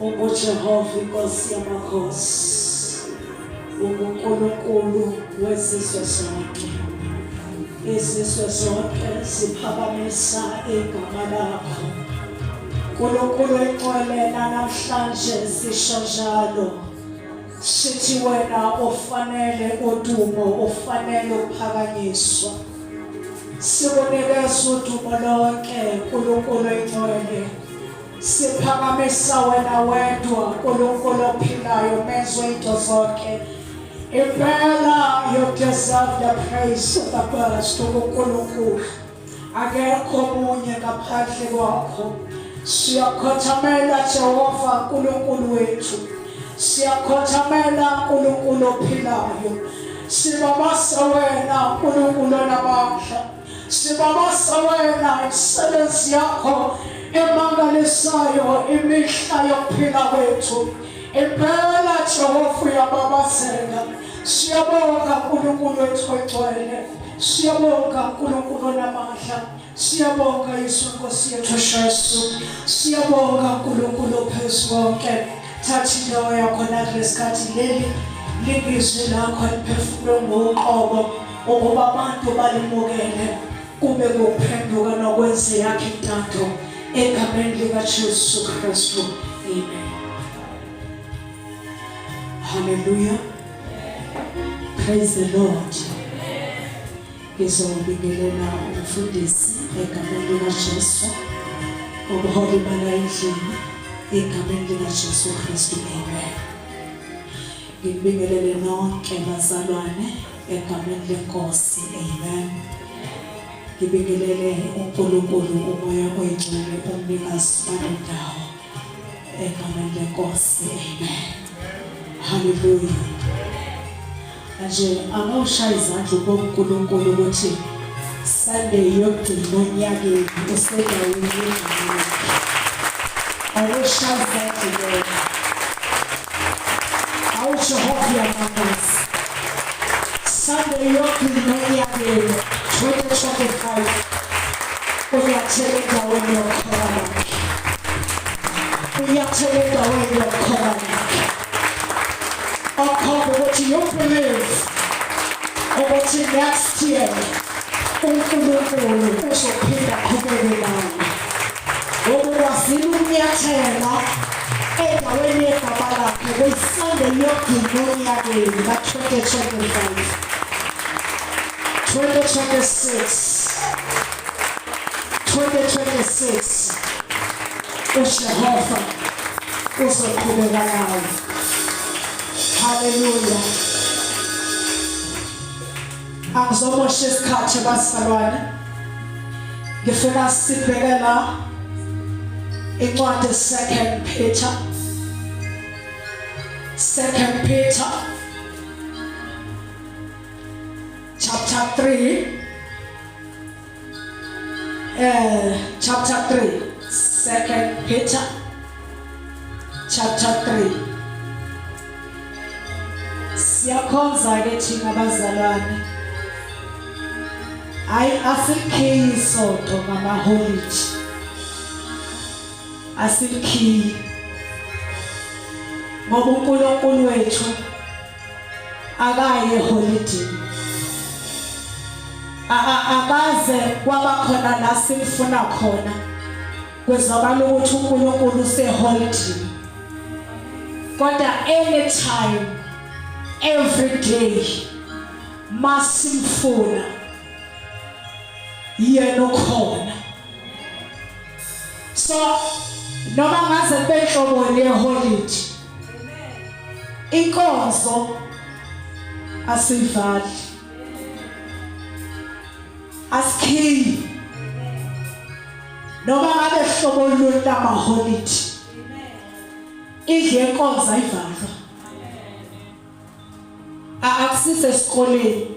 UnguJehova inkosi yamakhosi. UnguNkulunkulu wezizwe zonke. Izizwe zonke ziphakamisa igama lakho. Nkulunkulu engcwele namhlanje sisho njalo. Sithi wena ufanele udumo, ufanele ukuphakanyiswa. Sikunikeza udumo lonke Nkulunkulu engcwele. Siphakamisa wena wedwa Nkulunkulu ophilayo mezwe into zonke. Impela you deserve the praise of the best uNkulunkulu. Akekho omunye ngaphandle kwakho. Siyakhothamela Jehova uNkulunkulu wethu. Siyakhothamela uNkulunkulu ophilayo. Sibabasa wena uNkulunkulu onamandla. Sibabasa wena imisebenzi yakho emangalisayo imihla yokuphila kwethu. Impela Jehova uyababazeka. Siyabonga uNkulunkulu wethu oyingcwele. Siyabonga uNkulunkulu onamandla. Siyabonga Yesu Nkosi yethu Jesu. Siyabonga uNkulunkulu ophezu konke. Thatha indawo yakho nakulesikhathi leli lilizwi lakho liphefumulwe ngoqobo ukuba abantu balimukele kube kuphenduka nokwenza yakhe intando egameni likaJesu Kristu. Amen. Hallelujah. Praise the Lord. Ngizobingelela umfundisi egameni likaJesu ubuholi bala endlini egameni likaJesu Kristu. Amen. Ngibingelele nonke bazalwane egameni lenkosi. Amen. Ngibingelele uNkulunkulu uMoya oyiNgcwele umnikazi walendawo egameni lenkosi. Amen. Hallelujah. Manje akawushaya izandla uNkulunkulu ukuthi Sunday yokugcina onyakeni usendaweni yengane. Awushaya izandla yena. Awujehova uyamangaza. Sunday yokugcina onyakeni 2025 unyathele endaweni yokukholwa lakhe. Unyathele endaweni yokukholwa lakhe. Okhomba ukuthi you believe ukuthi next year uNkulunkulu uzophinda aqhubeke nawe. Ubukwazile ukunyathela endaweni yegama lakhe kuyiSunday yokugcina onyakeni ka-2025 2026 2026 uJehova uzoqhubeka nawe. Haleluya. Angizomosha isikhathi bazalwane. Ngifuna sibheke la incwadi second Peter. Second Peter chapter 3 chapter 3 second Peter chapter 3 siyakhonza ke thina bazalwane hayi asikhiyi isonto ngamaholidi asilikhiyi ngoba uNkulunkulu wethu akaye eholidini akaze kwaba khona la simfuna khona kwezwakala ukuthi uNkulunkulu useholidini kodwa anytime every day masimfuna yena ukhona so noma ngaze kube nhlobo yeholidi inkonzo asivali asikhiyi noma ngabe hlobo luni lamaholidi indlu yenkonzo ayivalwa akusise esikoleni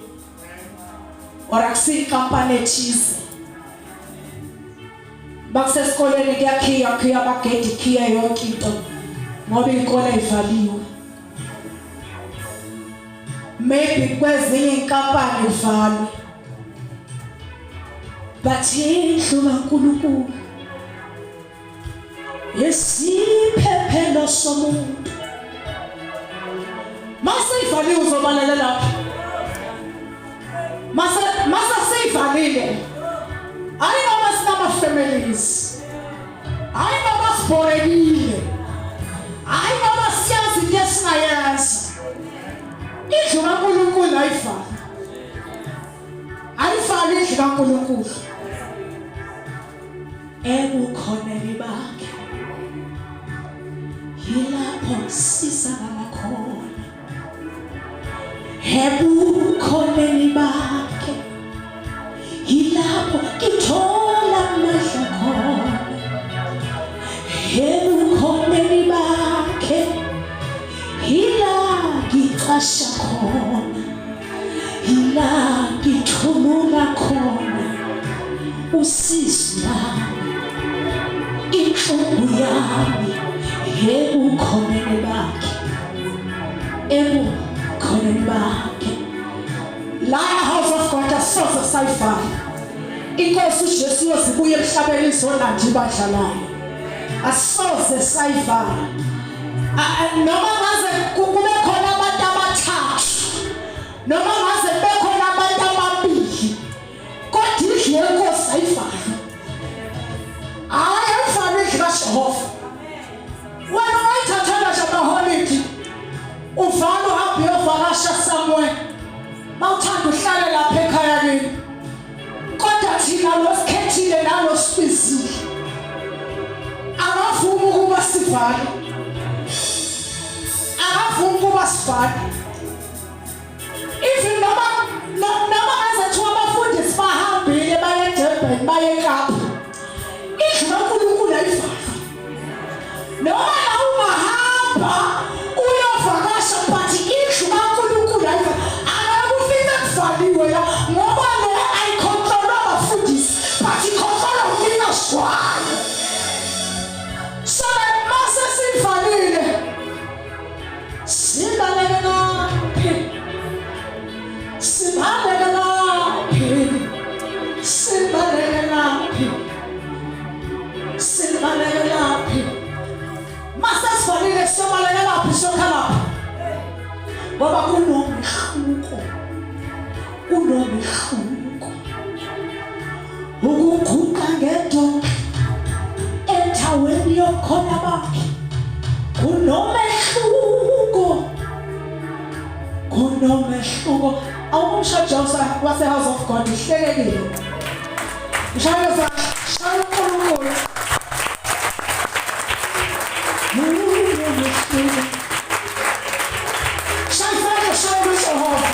or akusiyinkampani ethize bakusesikoleni kuyakhiya khiya abagedi khiya yonke into ngoba iy'kole ivaliwe maybe kwezinye inkampani ivalwe but indlu kaNkulunkulu Yesiphephelo somuntu. Mase ivaliwe uzobalele lapha. Mase mase sivalile. Hayi noma sinama families. Hayi noma sibhorekile. Hayi noma siyazi into esingayenza. Indlu kaNkulunkulu ayifani. Ayifani indlu kaNkulunkulu. Ebukhoneni bakhe yilapho sisakala khona. Ebukhoneni bakhe yilapho ngithola amandla khona. Ebukhoneni bakhe yila ngicasha khona, yila ngithulula khona usizi lami, inhlungu yami ebukhoneni bakhe, ebukhoneni bakhe. La house of God asoze sayifaka. Inkosi uJesu yozibuya emhlabeni izolanda ibandla layo. Asoze sayivala. Noma ngaze kube khona abantu abathathu, noma ngaze kube khona abantu ababili, kodwa indlu yenkosi ayivalwa. Hayi, ayivalwa indlu kaJehova. Wena ungayithathela nje amaholidi, uvala uhambe uyovakasha somewhere, mawuthanda uhlale lapha ekhaya kini, kodwa thina lo sikhethile nalo sibizile akavumi ukuba sivale, akavumi ukuba sivale. Even noma noma ngaze kuthiwa abafundisi bahambile baye eDurban baye eKapa, indlu kaNkulunkulu ayivalwa. Noma la ungahamba uyovakasha, but indlu kaNkulunkulu ayivalwa. Akakufike kuvaliwe la, ngoba le ayikhontrolwa abafundisi but ikhontrolwa umnikazi wayo. So that mase sivalile, sibaleke laphi? Sibaleke laphi? Sibaleke laphi? Sibaleke laphi? Mase sivalile, sobaleke laphi? Sokhalaphi? Ngoba kunomehluko, kunomehluko ukuguqa ngedolo endaweni yobukhona bakhe. Kunomehluko, kunomehluko. Awumshado wase-house of God uhlelekile. Mshayelo shayela uNkulunkulu. Kunomehluko. Shayela, shayela uJehova.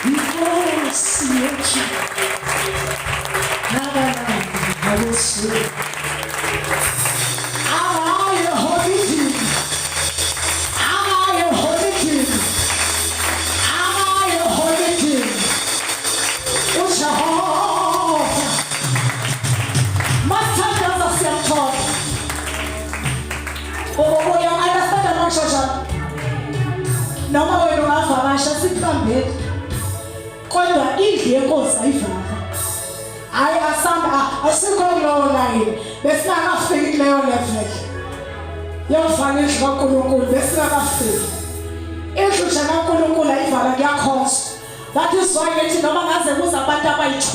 Inkosi yethu nabantu akaye holidini, akaye holidini, akaye holidini uJehova. Masithandaza siyamthola. Uya-understand amashasha? Noma wena ungavakasha sikuhambele, kodwa indlu yenkosi ayivalwa. Hayi, asambe, asikho kulowo layini, besingakafiki kuleyo level yokuvala indlu kaNkulunkulu, besingakafiki. Indlu nje kaNkulunkulu ayivala, kuyakhonzwa. That is why ngithi noma ngaze kuze abantu abayi-2,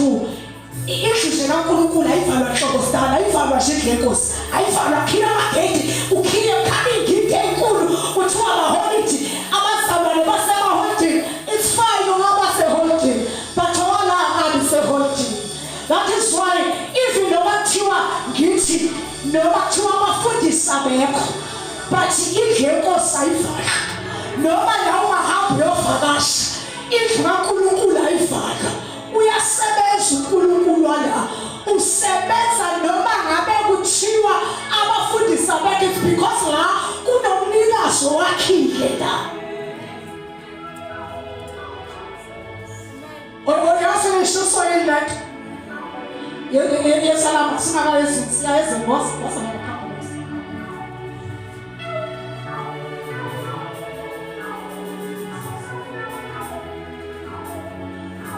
indlu nje kaNkulunkulu ayivalwa nhlobo sidala, ayivalwa nje indlu yenkosi, ayivalwa. Khila amagedi, ukhiye, khala ingidi enkulu, kuthiwa amaholidi, abazalwane basemaholidini. It's fine ungaba seholidini, but owala akabi seholidini. That is why even noma kuthiwa, ngithi noma kuthiwa abafundisi abekho, but indlu yenkosi ayivalwa. Noma la ungahamba uyovakasha, indlu kaNkulunkulu ayivalwa. Uyasebenza uNkulunkulu wala, usebenza noma ngabe kuthiwa abafundisi abekho. It's because la kunomnikazi owakhile la. Oyazi ngisho yini lento yesalama? Singakayenzi, siyayenza ngosi ngosi.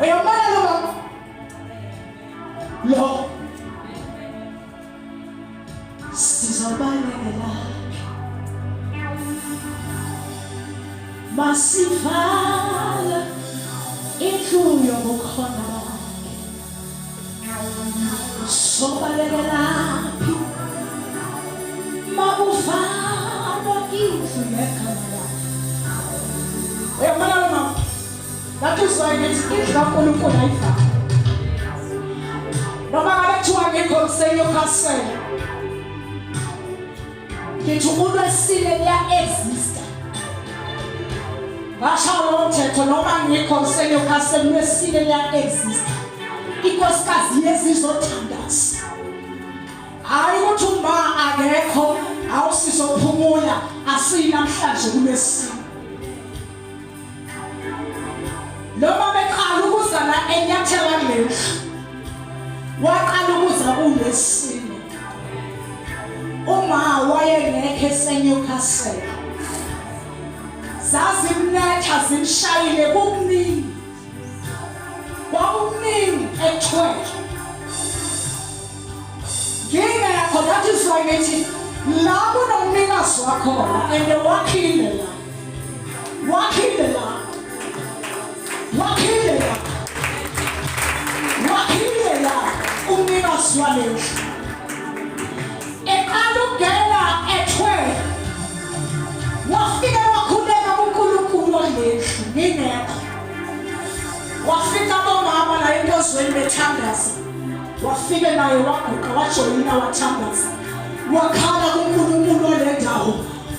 Uyambona lo baba lo? Uma sivala indlu yobukhona bakhe, sobalekelaphi makuvalwa indlu yegama lakhe? Uyabona lo mama, that is why ngithi indlu kaNkulunkulu ayivalwa. Noma ngabe kuthiwa ngikho ngiseNewcastle, ngithi uLwesine liya-exista. Ngashawa lowo mthetho noma ngikho ngiseNewcastle, uLwesine liya-exista. Inkosikazi yezizothandaza, hhayi ukuthi uma akekho awusizophumula, asiyi namhlanje kuLwesine. Noma beqala ukuza la enyathela kulendlu, waqala ukuza kulesine, uma wayengekho eseNewcastle, zazimnetha zimshayile kukuningi, kwakukuningi ethwele ngingekho. That is why ngithi la kunomnikazi wakhona and wakhile la, wakhile la, wakhile la, wakhile la umnikazi walendlu. Eqala ukungena ethwele, wafike wakhuleka kuNkulunkulu walendlu ngingekho. Wafika abomama la enkozweni bethandaza, wafike naye waguqa, wajoyina, wathandaza, wakhala kuNkulunkulu wale ndawo,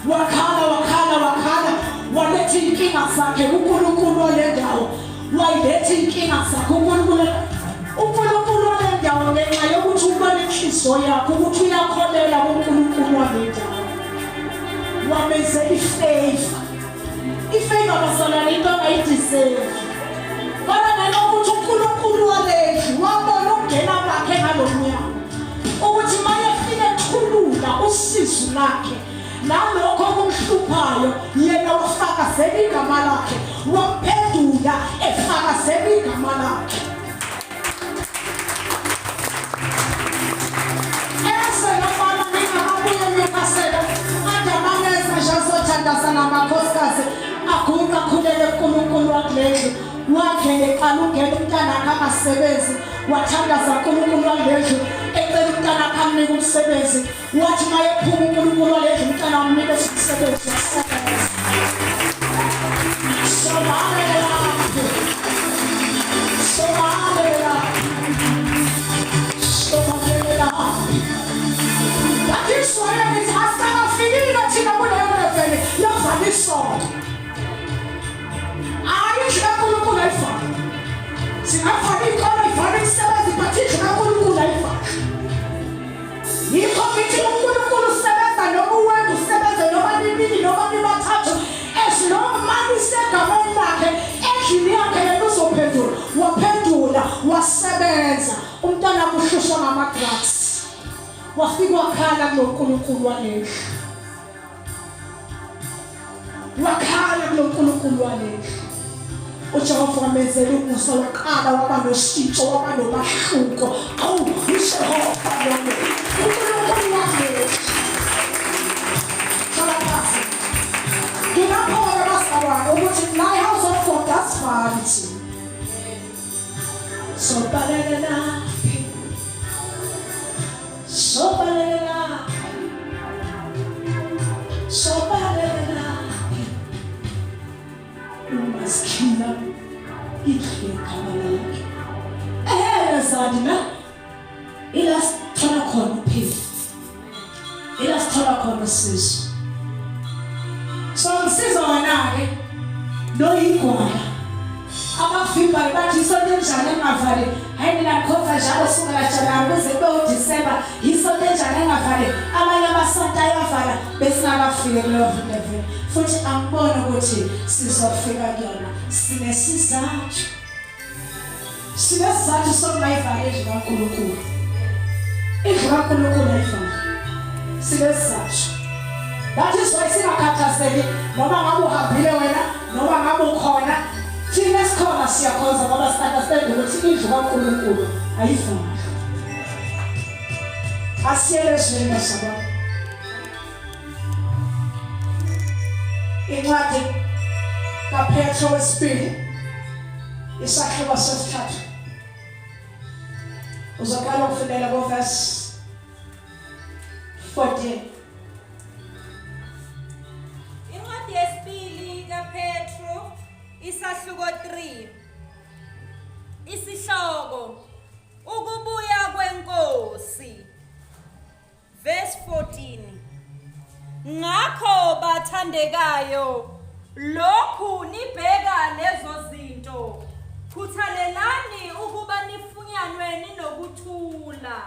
wakhala, wakhala, wakhala, waletha iy'nkinga zakhe kuNkulunkulu wale ndawo, wayiletha iy'nkinga zakhe uNkulunkulu, uNkulunkulu wale ndawo, ngenxa yokuthi ubona inhliziyo yakho ukuthi uyakholela kuNkulunkulu wale ndawo, wamenzela ifavor. Ifavor, bazalwane, into angayideserve, kodwa ngenxa yokuthi uNkulunkulu walendlu wabona ukungena kwakhe ngalo mnyango, ukuthi mayefika ethulula usizi lakhe nalokho okumhluphayo, yena wafakazela igama lakhe, wamphendula efakazela igama lakhe. Ese lomama ngingababuye Newcastle, ade amaneza nje azothandaza namakhosikazi, aguqa akhuleke kuNkulunkulu wakulendlu. Wangena eqala ungena, umntanakhe angasebenzi, wathandaza uNkulunkulu walendlu ecela umntanakhe amnike umsebenzi. Wathi mayephuma, uNkulunkulu walendlu umntana wamnika umsebenzi, wasebenza. Sobalelaphi, sobalelaphi, sobalelaphi. That is why ngithi asikafikile thina kuleyo level yokuvala isonto. Hayi, indlu kaNkulunkulu ayifani. Singavala iy'kole, ivale imisebenzi, but indlu kaNkulunkulu ayifani. Yikho ngithi uNkulunkulu usebenza noma uwedwa, usebenze noma nibili noma nibathathu, as long manisegameni lakhe endlini yakhe, yena uzophendula. Waphendula, wasebenza. Umntwana kuhlushwa ngama-drugs, wafika wakhala kulo Nkulunkulu walendlu, wakhala kulo Nkulunkulu walendlu. uJehova wamenzela umusa, waqala waba noshintsho, waba nomahluko. Awu, uJehova loyo, uNkulunkulu walendlu. Hlala phansi. Ngingapho-ke bazalwane ukuthi la i-house of God asivali thina. Sobalekelaphi, sobalekelaphi, sobalekelaphi uma sikhila indlu yegama lakhe? Ehhe, zadi la ila sithola khona ukuphila, ila sithola khona usizo. So ngisiza wena-ke noyigwala, abavimbayo bathi isonto enjani engavali? Hayi, mina ngikhonza njalo sukela January kuze kube uDisemba. Isonto enjani engavali? Amanye amasonto ayavala besingakafiki kuleyo level, futhi angiboni ukuthi sizofika kuyona. Sinesizathu, sinesizathu sokungayivali indlu kaNkulunkulu. Indlu kaNkulunkulu ayivali, sinesizathu. That is why singakhathazeki noma ngabe uhambile wena noma ngabe ukhona. Thina esikhona siyakhonza ngoba si-understand ukuthi indlu kaNkulunkulu ayivali. Asiyele ezweni, bazalwane. Incwadi kaPetro wesibili isahluko sesithathu uzoqala ukufundela ko-verse 14. Incwadi yesibili kaPetru isahluko 3 Isihloko Ukubuya kwenkosi Verse 14 Ngakho bathandekayo lokhu nibheka lezo zinto khuthalelani ukuba nifunyanwe ninokuthula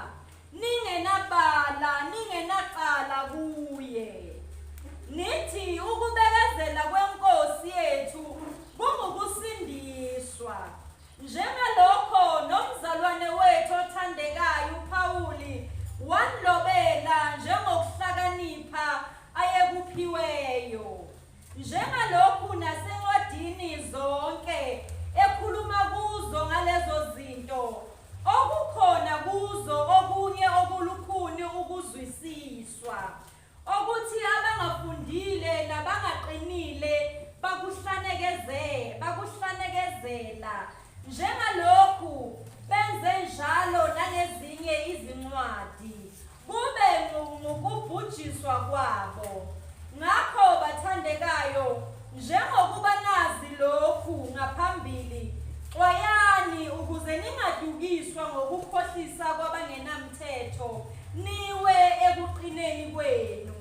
ningenabala ningenacala kuye nithi ukubekezela kwenkosi yethu kungukusindiswa Njengalokho nomzalwane wethu othandekayo uPawuli wanilobela njengokuhlakanipha ayekuphiweyo. Njengalokhu nasencwadini zonke ekhuluma kuzo ngalezo zinto, okukhona kuzo okunye okulukhuni ukuzwisiswa, Okuthi abangafundile nabangaqinile bakuhlanekezela njengalokhu benze njalo nangezinye izincwadi, kube ngukubhujiswa kwabo. Ngakho, bathandekayo, njengokuba nazi lokhu ngaphambili, xwayani ukuze ningadukiswa ngokukhohlisa kwabangenamthetho, niwe ekuqineni kwenu.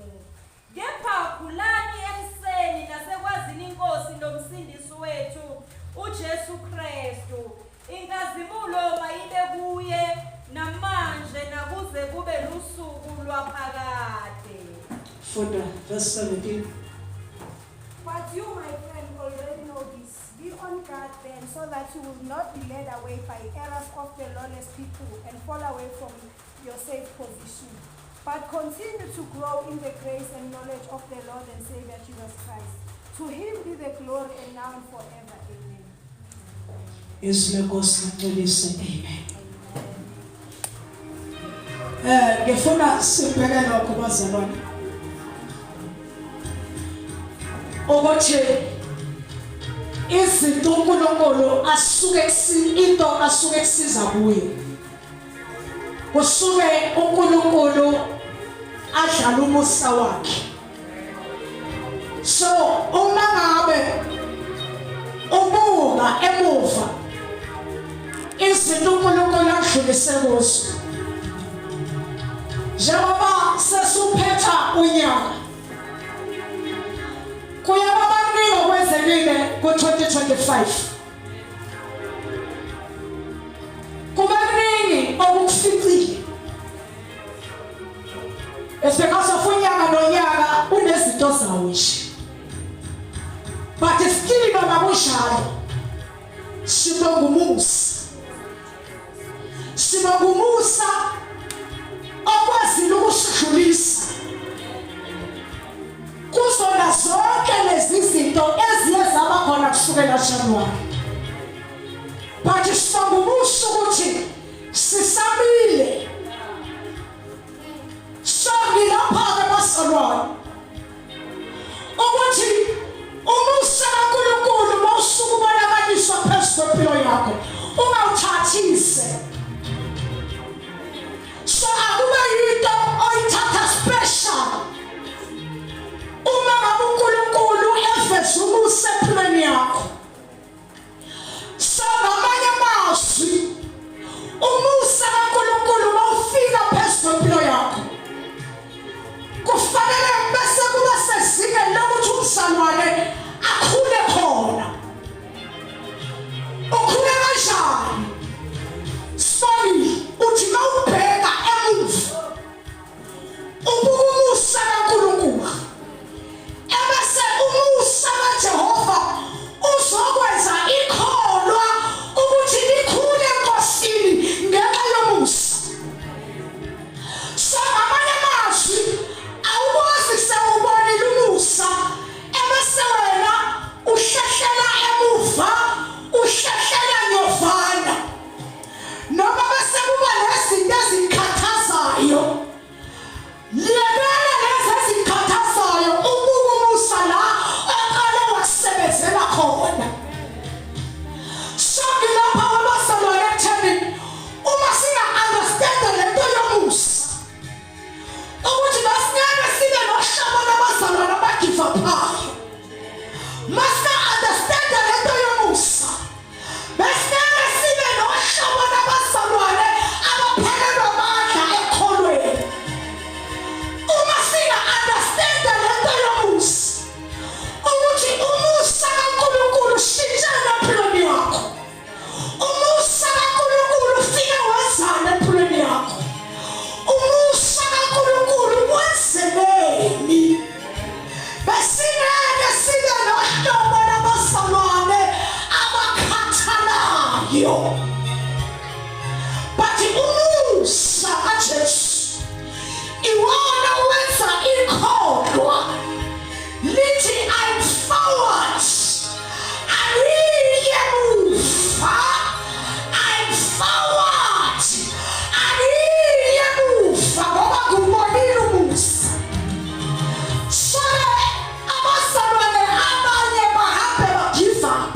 Kepha khulani emseni nasekwazini iNkosi noMsindisi wethu uJesu Kristu. Inkazimulo mayibe kuye namanje nakuze kube lusuku lwaphakade. Funda verse 17. But you, my friend, already know this. Be on guard then, so that you will not be led away by errors of the lawless people and fall away from your safe position. But continue to grow in the grace and knowledge of the Lord and Savior Jesus Christ. To him be the glory and now and forever. Amen. Izwi lenkosi liqinise. Amen. Eh ngifuna sibheke lokho bazalwane. Ukuthi izinto uNkulunkulu asuke into asuke kusiza kuyo. Kusuke uNkulunkulu adlala umusa wakhe. So uma ngabe ubuka emuva izinto uNkulunkulu adlulise kuzo njengoba sesuphetha unyaka kuya kwabaningi okwenzekile ku-2025 Kuba kuningi okukuficile. It's because of unyaka nonyaka unezinto zawo nje. But still noma kunjalo sibonga umusa. Sibonga umusa okwazile ukusidlulisa kuzona zonke lezi zinto eziye zaba khona kusukela January. But sibonga umusa ukuthi sisamile. So ngilapha-ke bazalwane ukuthi umusa kaNkulunkulu mawusuke ubonakaliswa phezu kwempilo yakho ungawuthathise. So akube yinto oyithatha special uma ngabe uNkulunkulu eveza umusa empilweni yakho. So ngamanye amazwi umusa kaNkulunkulu mawufika phezu kwempilo yakho kufanele bese kuba sezingeni lokuthi umzalwane akhule khona. Ukhule kanjani? kuyo. But umusa kaJesu iwona wenza ikholwa lithi I'm forward, angiye muva. I'm forward, angiye muva, ngoba ngubonile umusa. So abazalwane abanye bahambe ba-give up,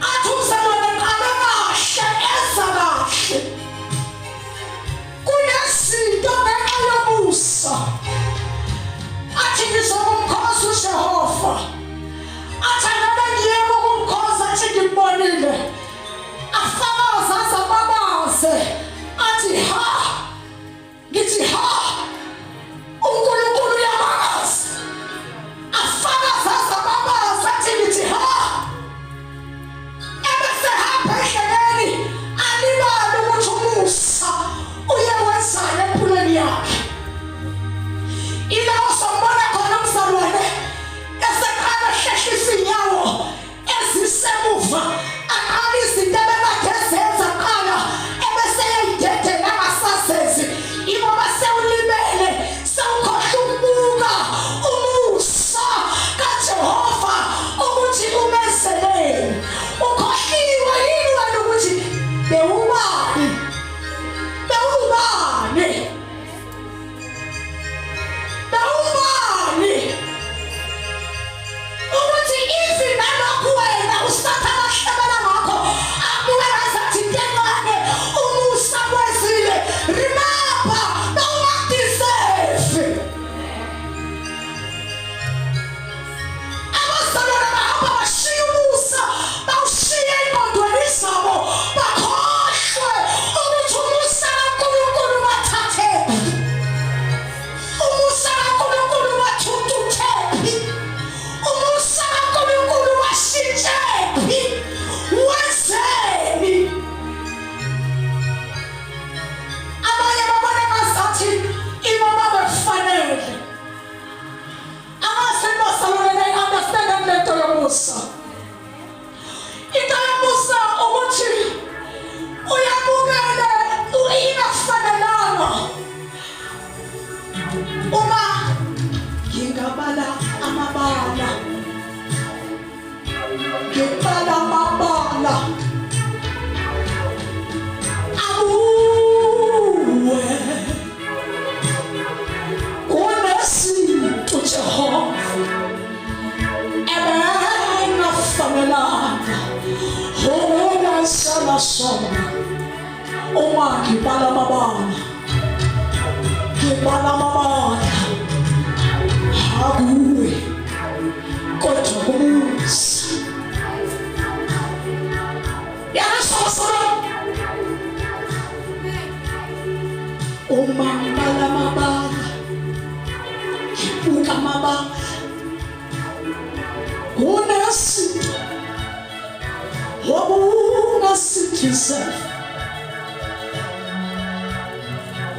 athi umzalwane qale kahle, eza kahle, kunezinto ngenxa yomusa, athi ngizokumkhoza uJehova, athi angabe ngiyeke ukumkhoza, athi ngimbonile, afakaze azababaze, athi ha, ngithi ha, uNkulunkulu uyamazi, afakaze azababaze, athi ngithi ha, ebese hamba endleleni alibale ukuthi umusa uye wenzani empilweni yakhe. Ila usombona khona umzalwane eseqala hlehlisa inyawo ezisemuva, aqala izinto ebekade ezenza qala ebese eyidedela, angasazenzi, ingoba sewulibele, sewukhohlwa ukubuka umusa kaJehova ukuthi umezeleni. Ukhohliwe yini wena ukuthi bewubani, bewubani, bewubani, ukuthi even nalokhu wena usathana ahlebela ngakho abuke ngazathi into encane, umusa kwezile. Remember, bewungadeserve. Abazalwane bahamba bashiya umusa, bawushiye engqondweni zabo, bakhohlwe ukuthi umusa kaNkulunkulu bathathephi, umusa kaNkulunkulu bathuthuthephi, umusa kaNkulunkulu washintshephi, wenzeni. Abanye babona ngazathi ingoba bekufanele. Angazi bazalwane, understand lento yomusa. Into yomusa ukuthi uyamukele ingafanelanga. Uma ngingabala amabala, ngibala amabala akuwe, kunesinto Jehova ebengafanelanga ukungenzela sona. Uma ngibala amabala, ngibala amabala akuwe, kodwa kumusa yasosolo. Uma ngibala amabala, ngibuka amabala, kunesinto obungasideserve,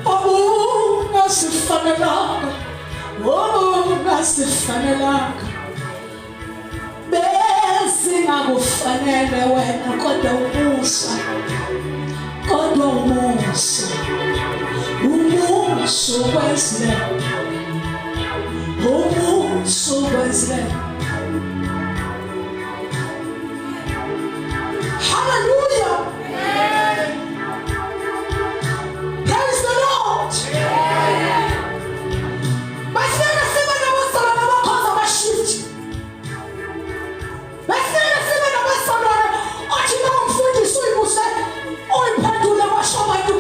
obungasifanelanga, obungasifanelanga, besingakufanele wena, kodwa umusa, kodwa umusa, umusa ukwenzile, umusa ukwenzile. Hallelujah, praise the Lord. Bafike sibe nabazalwane abakhonza amashift, bafike sibe nabazalwane othi bangumfundisi, uyibuse uyiphendule, kwasho abantu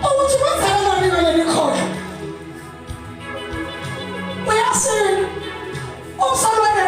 ukuthi kwenzakalani ngaleli khona. Uyasini umzalwane?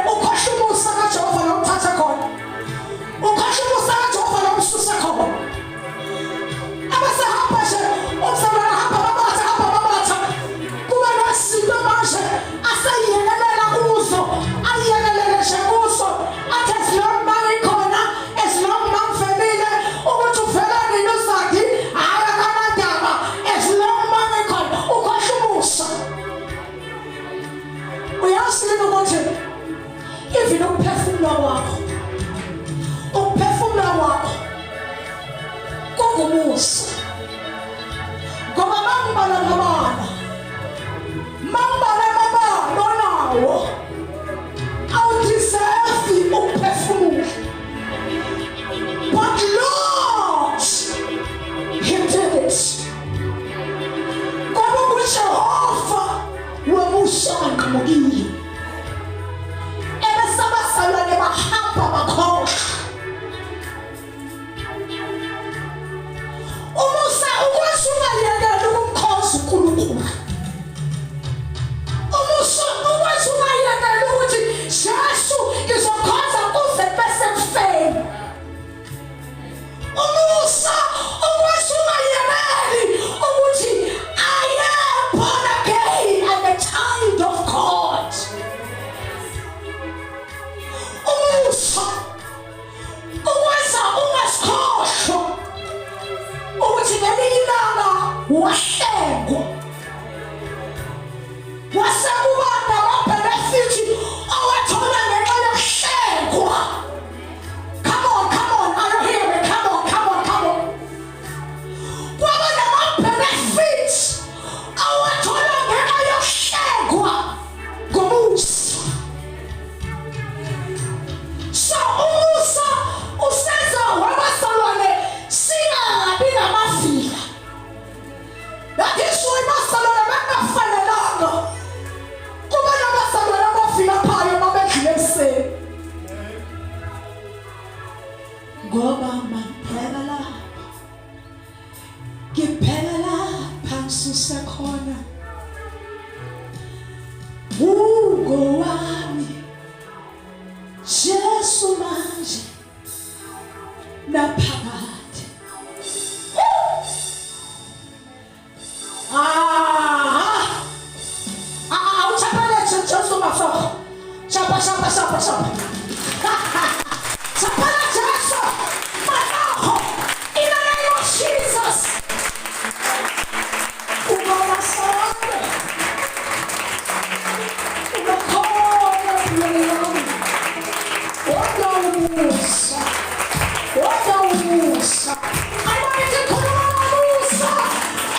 Wahlengwa. Wase kuba namabhenefithi owathola ngenxa yokuhlengwa. Come on, come on, are you hearing me? Come on, come on, come on. Kwaba nama-benefits awathola ngenxa yokuhlengwa ngomusa. So umusa usenza wabazalwane singabi namavila. That is why bazalwane bengafanelanga kuba nabazalwane abavilaphayo uma bedlula ekuseni. Ngoba mangiphela lapha, ngiphela lapha ngisusekhona. Ungowami Jesu manje naphakade. Ah! Ah, uchapele Jesu mafoko. Chapa chapa chapa chapa. Chapela Jesu. Manaho. In the name of Jesus. Ugomasonke. Ubakhona empilweni yami. Wonke umusa. Wonke umusa. Ayibona khuluma ngomusa.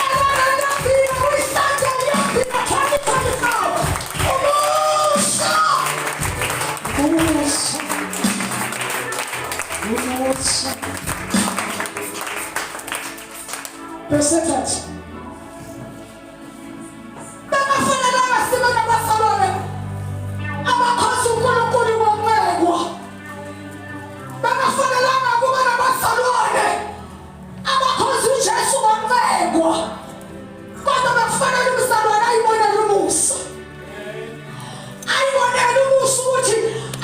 Ebanaphila kwi-Sunday yokuphila 2025. Umusa. Umusa. Umusa. Verse 30. Bengafanelanga sibe nabazalwane abakhonza uNkulunkulu ngokuncengwa. Bengafanelanga kuba nabazalwane abakhonza uJesu ngokuncengwa. Kodwa bekufanele umzalwane ayibonele umusa. Ayibonele umusa ukuthi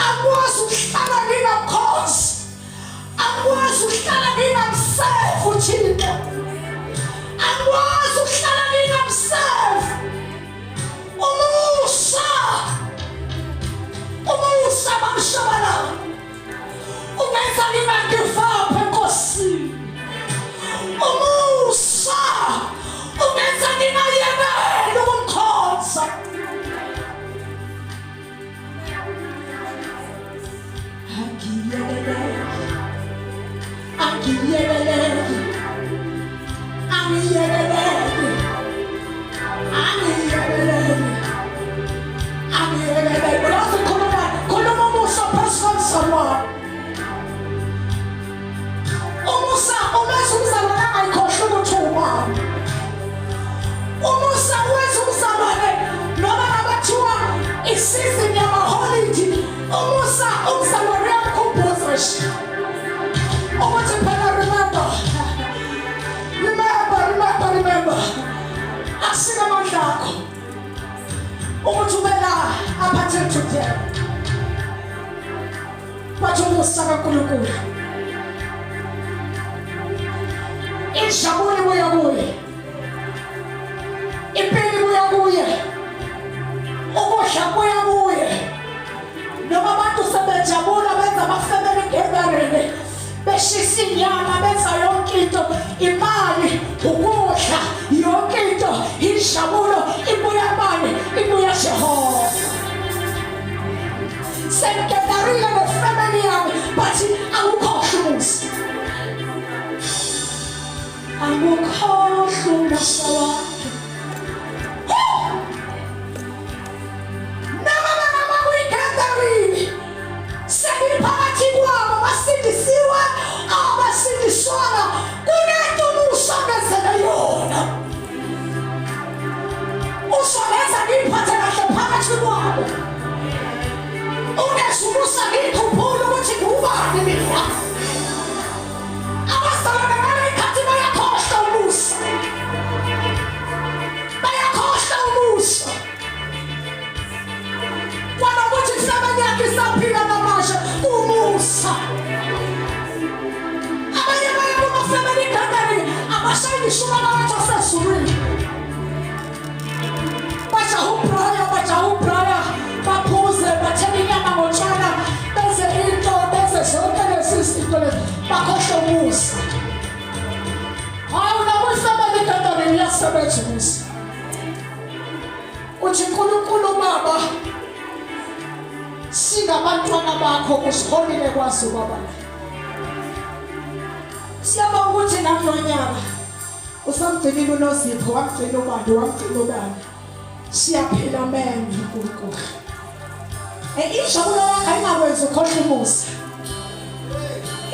akwazi ukuhlala ngingamkhonzi. Akwazi ukuhlala ngingamsevu uThixo. Akwazi ukuhlala ngingamsevu. Umusa. Umusa bamshabalala. Ungenza ngingagive up enkosini. Umusa. Ungenza ngingayekeli ukumkhonza. Angiyekeleki. Angiyekeleki. Angiyekeleki. Angiyekeleki. Angiyekeleki. Uyazi khuluma, khuluma umusa phezu komzalwane. Umusa umenza umzalwane angayikhohlwa ukuthi uwubani. Umusa wenza umzalwane noma ngabe kuthiwa isizini yamaholidi, umusa umzalwane uyamkhumbuza nje ukuthi phela remember, remember, remember, remember. Akusike amandla akho ukuthi ube la up until today. Bathi umusa kaNkulunkulu. Injabulo ibuya kuye. Impilo ibuya kuye. Ukudla kubuya kuye. Noma abantu sebejabula benza ama-family gathering, beshisa inyama benza yonke into, imali, ukudla, yonke into, injabulo ibuya kubani? Ibuya Jehova. Sengigedarile nefamily yami but awukhohlwa umusa. Awukhohlwa umusa wakhe. Noma bangaba kwi-gathering sengiphakathi kwabo basindisiwe abasindiswanga kunento umusa ongenzele yona. Uzongenza ngiyiphathe kahle phakathi kwabo. Ungenza umusa ngiyikhuphule ukuthi ngiwubani mina. Abazalwane ngaley'khathi bayakhohlwa umusa. Bayakhohlwa umusa. Kwanokuthi ifemeli yakhe isaphila namanje umusa. Abanye baya kuma-family gathering abashayi ngisho ubaba wethu osezulwini. Bajaha ubraya, bajaha ubraya, baphuze, bathenge inyama ngotshwala, benze into, benze zonke lezi zinto lezi, bakhohlwe umusa. Hawu nakwi-family gathering. Uyasebenza umusa. Uthi uNkulunkulu baba singabantwana bakho usiholile kwazi baba. Siyabonga ukuthi nakulonyaka usamgcinile uNozipho wamgcina uBantu wamgcina ubani. Siyaphila men uNkulunkulu. Injabulo yakho ayingakwenzi ukhohlwe umusa.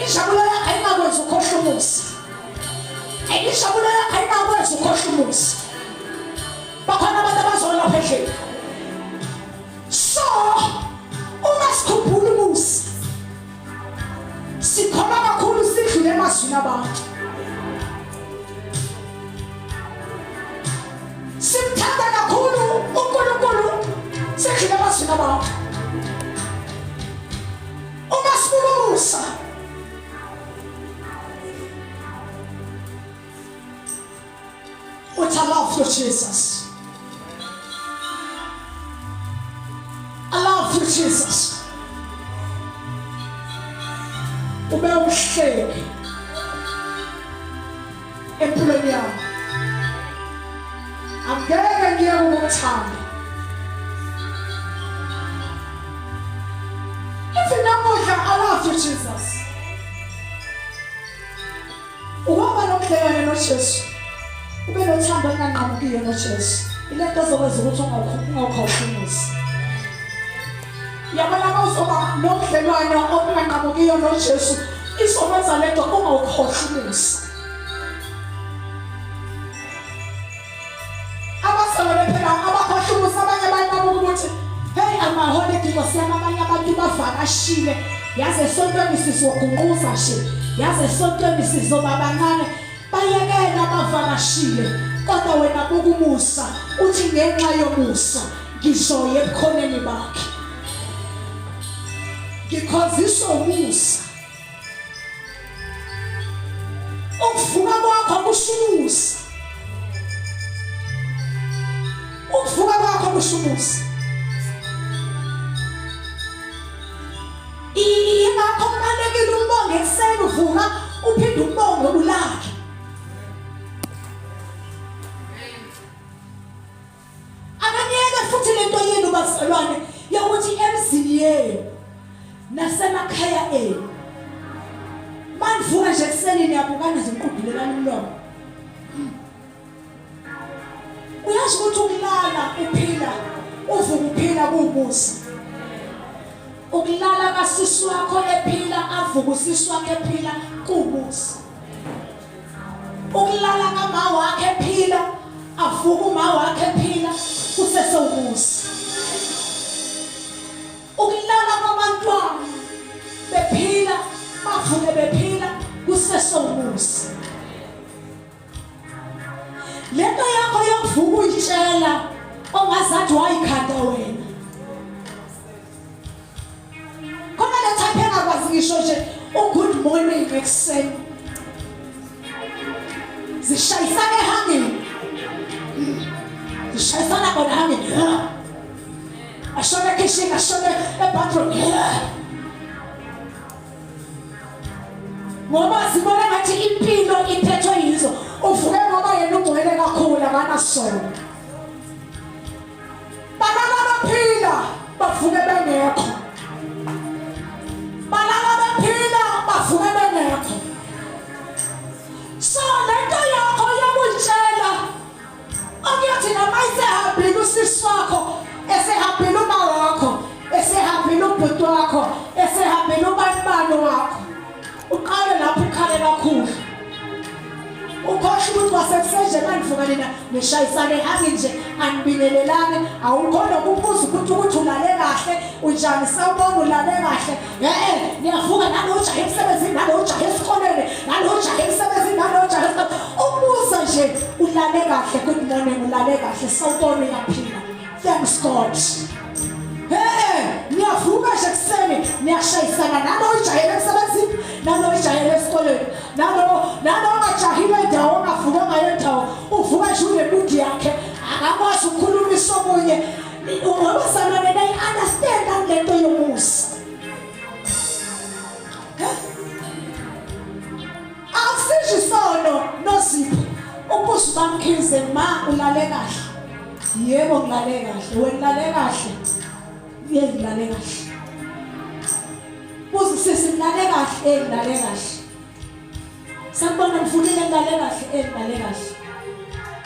Injabulo yakho ayingakwenzi ukhohlwe umusa. Injabulo yakho ayingakwenzi ukhohlwe umusa. Bakhona abantu abazolapha endlini. So uma sikhumbula umusa sikholwa kakhulu sidlule emazwini abantu. Simthanda kakhulu uNkulunkulu sidlule emazwini abantu. Uma sibuka umusa Uthi I love you Jesus. I love you Jesus. Ube umhleki empilweni yami. Angeke ngiyeke ukukuthanda. Even namuhla I love you Jesus. Ukuba nobudlelwane noJesu, ube nothando olunganqamukiyo noJesu, ilento ezokwenza ukuthi ungawukhohlwa umuzi. Yabona uma uzoba nobudlelwane obunganqamukiyo noJesu, izokwenza lento ungawukhohlwa umuzi. Abazalwane phela abakhohlwa umuzi abanye abantu babuka ukuthi hey amaholidi nkosi yami abanye abantu bavakashile yaze esontweni sizogunquza nje yaze esontweni sizoba bancane bayekela abavakashile kodwa wena buka umusa uthi ngenxa yomusa ngizoya ebukhoneni bakhe ngikhonziswa umusa Ukuvuka kwakho kusumusa. Ukuvuka kwakho kusumusa. Ingakho kubalulekile umbonge ekuseni uvuka uphinde umbonge ulale. Akaniyeke futhi lento yenu bazalwane yokuthi emzini yenu nasemakhaya enu manivuka nje ekuseni niyabukana nje niqudulelana umlomo. Uyazi ukuthi ukulala uphila uvuka uphila kuwumusa. Ukulala kasisi wakho ephila avuka usisi wakhe ephila kuwumusa. Ukulala kama wakhe ephila avuka uma wakhe ephila kusesewumusa. Ukulala kwabantwana bephila bavuke bephila kusesewumusa. Lento yakho yokuvuka uyitshela ongazathi wayikhanda wena. Khona le type engakwazi ngisho nje u-good morning ekuseni. Zishayisana ehangeni. Zishayisana khona ehangeni. Ashone ekhishini, ashone ebathroom. Ngoba zibona ngathi impilo iphethwe yizo. Uvuke ngoba yena ungcwele kakhulu akanasono. Balala baphila bavuke bengekho. Balala baphila bavuke bengekho. So lento yakho yokuyitshela okuyothi noma isehambile usisi wakho esehambile uma wakho esehambile ubhuti wakho esehambile ubanibani wakho uqale lapho ukhale kakhulu ukhohle ukuthi kwasekuseni nje manivuka nina nishayisane hangi nje anibingelelani awukho nokubuza ukuthi ukuthi ulale kahle unjani sawubona ulale kahle e-e niyavuka nalo ujahe emsebenzini nalo ujahe esikoleni nalo ujahe emsebenzini nalo ujahe esikoleni ukubuza nje ulale kahle good morning ulale kahle sawubona uyaphila thanks God. Hey, niyavuka nje ekuseni niyashayisana nalo ujahele emsebenzini nalo ujahele esikoleni nalo nalo ongajahile indawo ongavuka ngayo indawo uvuka nje unemudi yakhe akakwazi ukukhulumisa omunye ngoba sanone nayi-understand le nto yomusa. Akusisho isono nozipho ukubuza. MaMkhize ma ulale kahle. Yebo ngilale kahle. Wena ulale kahle. Yebo ngilale kahle. Buza sisi ngilale kahle, eh ngilale kahle. Sanibona ngifundile ngilale kahle, eh ngilale kahle.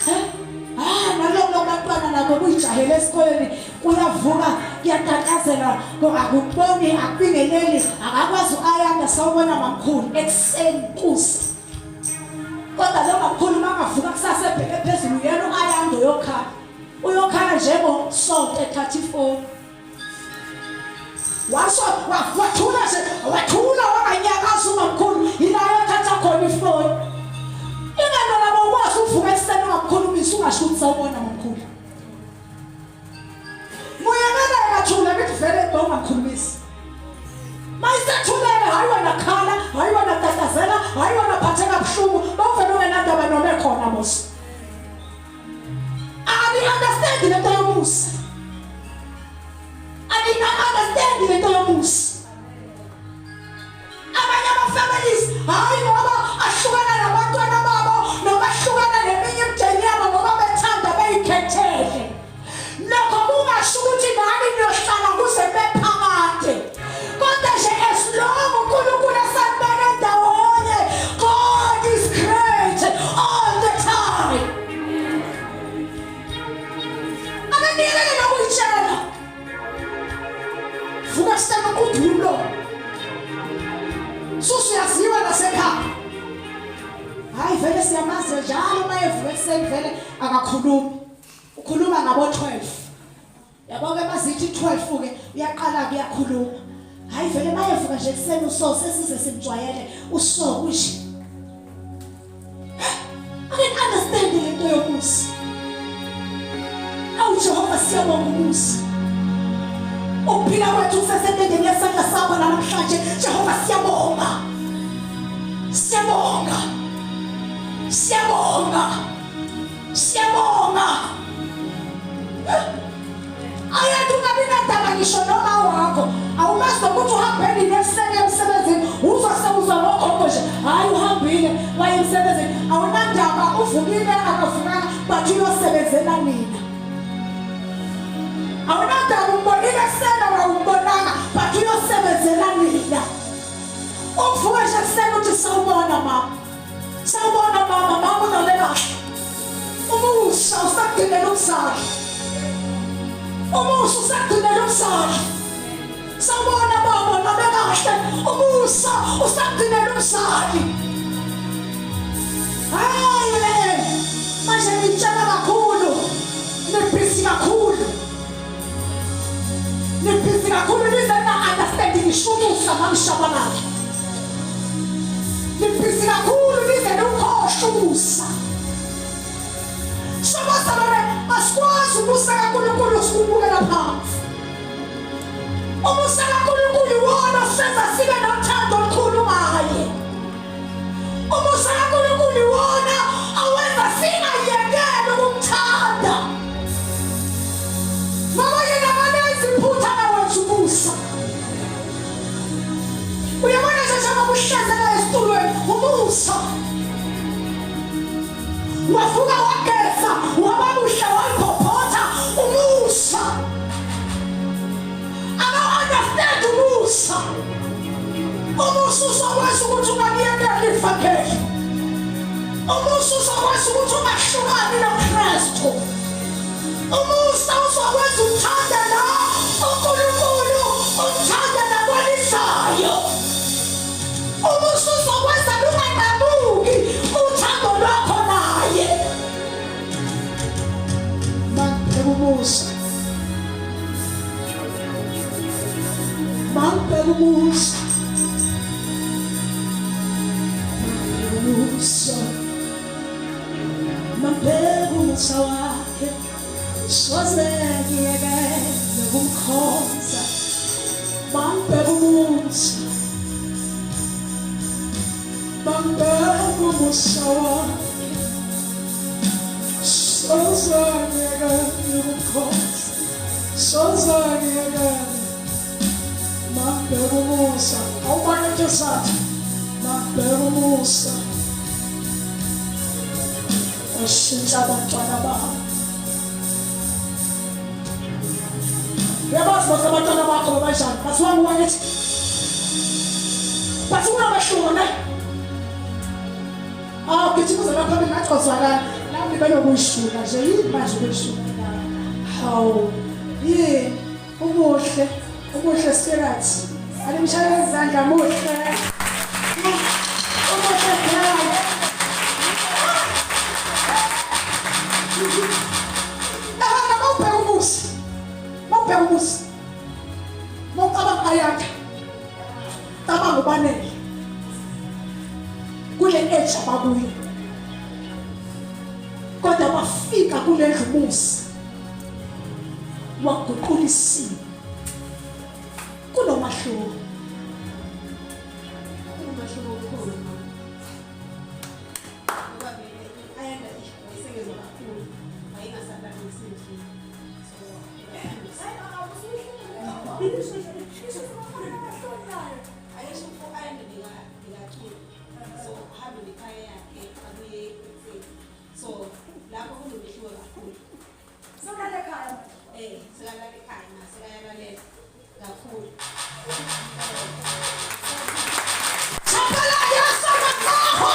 He? Ah naloko bantwana nako kuyijahele esikoleni kuyavuka kuyatatazela akuboni akubingeleli akakwazi uayanda sawubona mamkhulu ekuseni kusa. Kodwa lo mamkhulu mangavuka kusasa ebheke phezulu uyena uayanda uyokhala. Uyokhala njengosonto ethatha ifoni. Washo wathula nje wathula wanganyakaza umamkhulu ila yothatha khona ifoni. Ingane labo ukwazi uvuka ekuseni ungamkhulumisi ungasho ukuthi sawubona mamkhulu. Muyekela engathula ngithi vele bawungamkhulumisi. Mayisethulele hayi wena khala, hayi wena tatazela, hayi wena phatheka buhlungu, bawuvele ungenandaba noma ekhona mos. Ani understand lento yomusa. Ani understand lento yomusa. Abanye ama-families hayi ngoba ahlukana nabantwana babo noma ahlukana neminye imindeni yabo ngoba bethanda beyikhethele. Lokho kungasho ukuthi nani niyohlala kuze kube phakade. Kodwa nje as long uNkulunkulu esanibeke ndawonye, God is great all the time. Akaniyekele nokuyitshela. Vuka kuseni uqudule umlomo. Susuyaziwa nasekhaya. Hayi vele siyamazi njalo uma evuka ekuseni vele akakhulumi. Ukhuluma ngabo 12. Yabo ke mazithi 12 ke uyaqala ke uyakhuluma. Hayi vele mayevuka nje ekuseni uso sesize simjwayele uso kunje. I can understand lento yomusa. Awu Jehova siyabonga umusa. Ukuphila kwethu kusesetendeni yesandla sakho namhlanje Jehova siyabonga. Siyabonga. Siyabonga. Siyabonga. Ayethu ungabi nandaba ngisho noma wakho. Awumazi nokuthi uhambe nini ekuseni emsebenzini. Uzwa sewuzwa ngogogo nje. Hayi uhambile waye emsebenzini. Awunandaba uvukile akavukanga but uyosebenzela nina. Awunandaba umbonile ekuseni awumbonanga but uyosebenzela nina. Ukuvuka nje ekuseni uthi sawubona mama. Sawubona mama, mama unale kahle. Umusa usagcinela umzali. Umusa usagcinela umzali. Sawubona baba, unale kahle. Umusa usagcinela umzali. Hayi, manje ngitshela kakhulu. Nibhizi kakhulu. Nibhizi kakhulu nize na understand ngisho umusa mamshabalala. Nibhizi kakhulu nize niwukhohlwe umusa. So bazalwane asikwazi umusa kaNkulunkulu siwubukela phansi. Umusa kaNkulunkulu iwona osenza sibe nothando olukhulu ngaye. Umusa kaNkulunkulu iwona owenza singayekeli ukumthanda. Ngoba yena akalenzi iphutha akawenza umusa. Uyabona nje njengoba uhlezela esitulweni umusa. Wavuka wageza, waba muhle wayiphophotha umusa. Aka-understand umusa. Umusa uzokwazi ukuthi ungaliyekela ivangeli. Umusa uzokwazi ukuthi ungahlukani noKristu. Umusa uzokwenza uthande la uNkulunkulu umthande nakwalizayo. Umusa uzokwenza lunganqamuki uthando lwakho naye. Mangibheka umusa. Mangibheka umusa. Mangibheka umusa. Mangibheka umusa wakhe. Soze ngiyekele ukumkhonza. Mangibheka umusa. Mangibheka umusa wakhe. Soze ngiyekele ukumkhonza. Soze ngiyekele. Mangibheka umusa. Awubona sathi. Mangibheka umusa. Washintsha abantwana bakho. Uyabazi bose abantwana bakho babanjani? Basiwami wangithi. Bathi kunabahluko ne? Awu gijima uze lapha ngathi ozwakala. Nami benokuyishuka nje yini manje ukuyishuka. Hawu. Yini? Ubuhle, ubuhle spirit. Alimshayela izandla muhle. Ubuhle girl. Ehana mawubheka umusi. Mawubheka umusi. Mawucabanga ayakha. Cabanga ubanele. Kule age abakuyo. Kodwa bafika kule ndlu umusi. Waguqula isimo. Kunomahluko. Kunomahluko omkhulu mama. Ngoba vele ayanda wayesengezwa kakhulu. Wayengasalali ngisendlini. So ayesho ayanda bekacula. So ahambe nekhaya yakhe abuye ekuseni. So lapho kunomehluko kakhulu. Sewulala ekhaya manje. Eh, sekalala ekhaya na sekayalalela kakhulu. Chapela Yesu matsoho.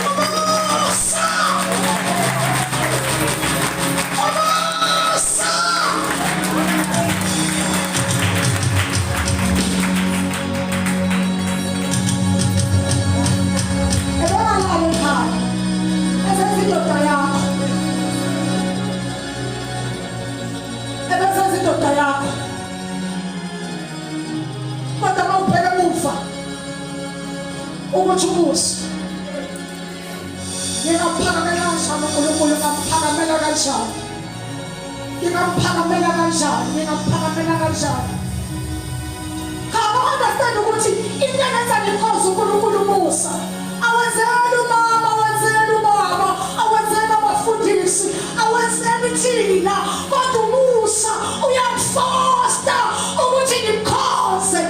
Umusa. Umusa. Ebengalali ekhaya. Esenza indoda yakho. Ebesenza indoda yakho. Kodwa mawubheka emuva ukuthi umusa ngingamphakamela kanjani uNkulunkulu ngingamphakamela kanjani ngingamphakamela kanjani ngingamphakamela kanjani cha ba-understand ukuthi into engenza ngikhoze uNkulunkulu umusa awenzeli umama awenzeli ubaba awenzeli abafundisi awenzeli thina kodwa umusa uyamfosta ukuthi ngimkhoze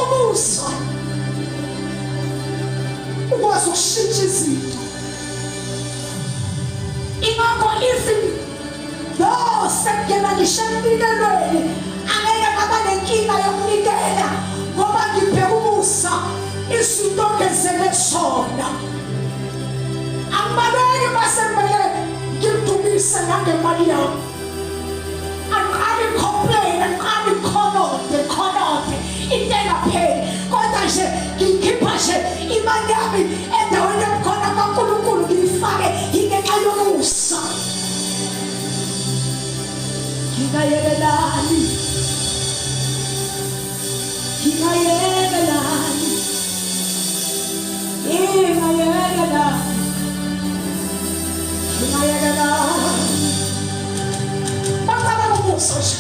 umusa ukwazi ukushintsha izinto ingakho if lo sekungena ngisho emnikelweni angeke ngaba nenkinga yokunikela ngoba ngibheka umusa izinto ongenzele zona angibaleki mase kumele ngimdumise nangemali yami angiqali complain angiqali khonode khonode into engapheli kodwa nje ngikhipha nje imali yami endaweni yobukhona kaNkulunkulu ngiyifake ngenxa yomusa ngingayekelani ngingayekelani ngingayekelani ngingayekelani bacabanga umusa nje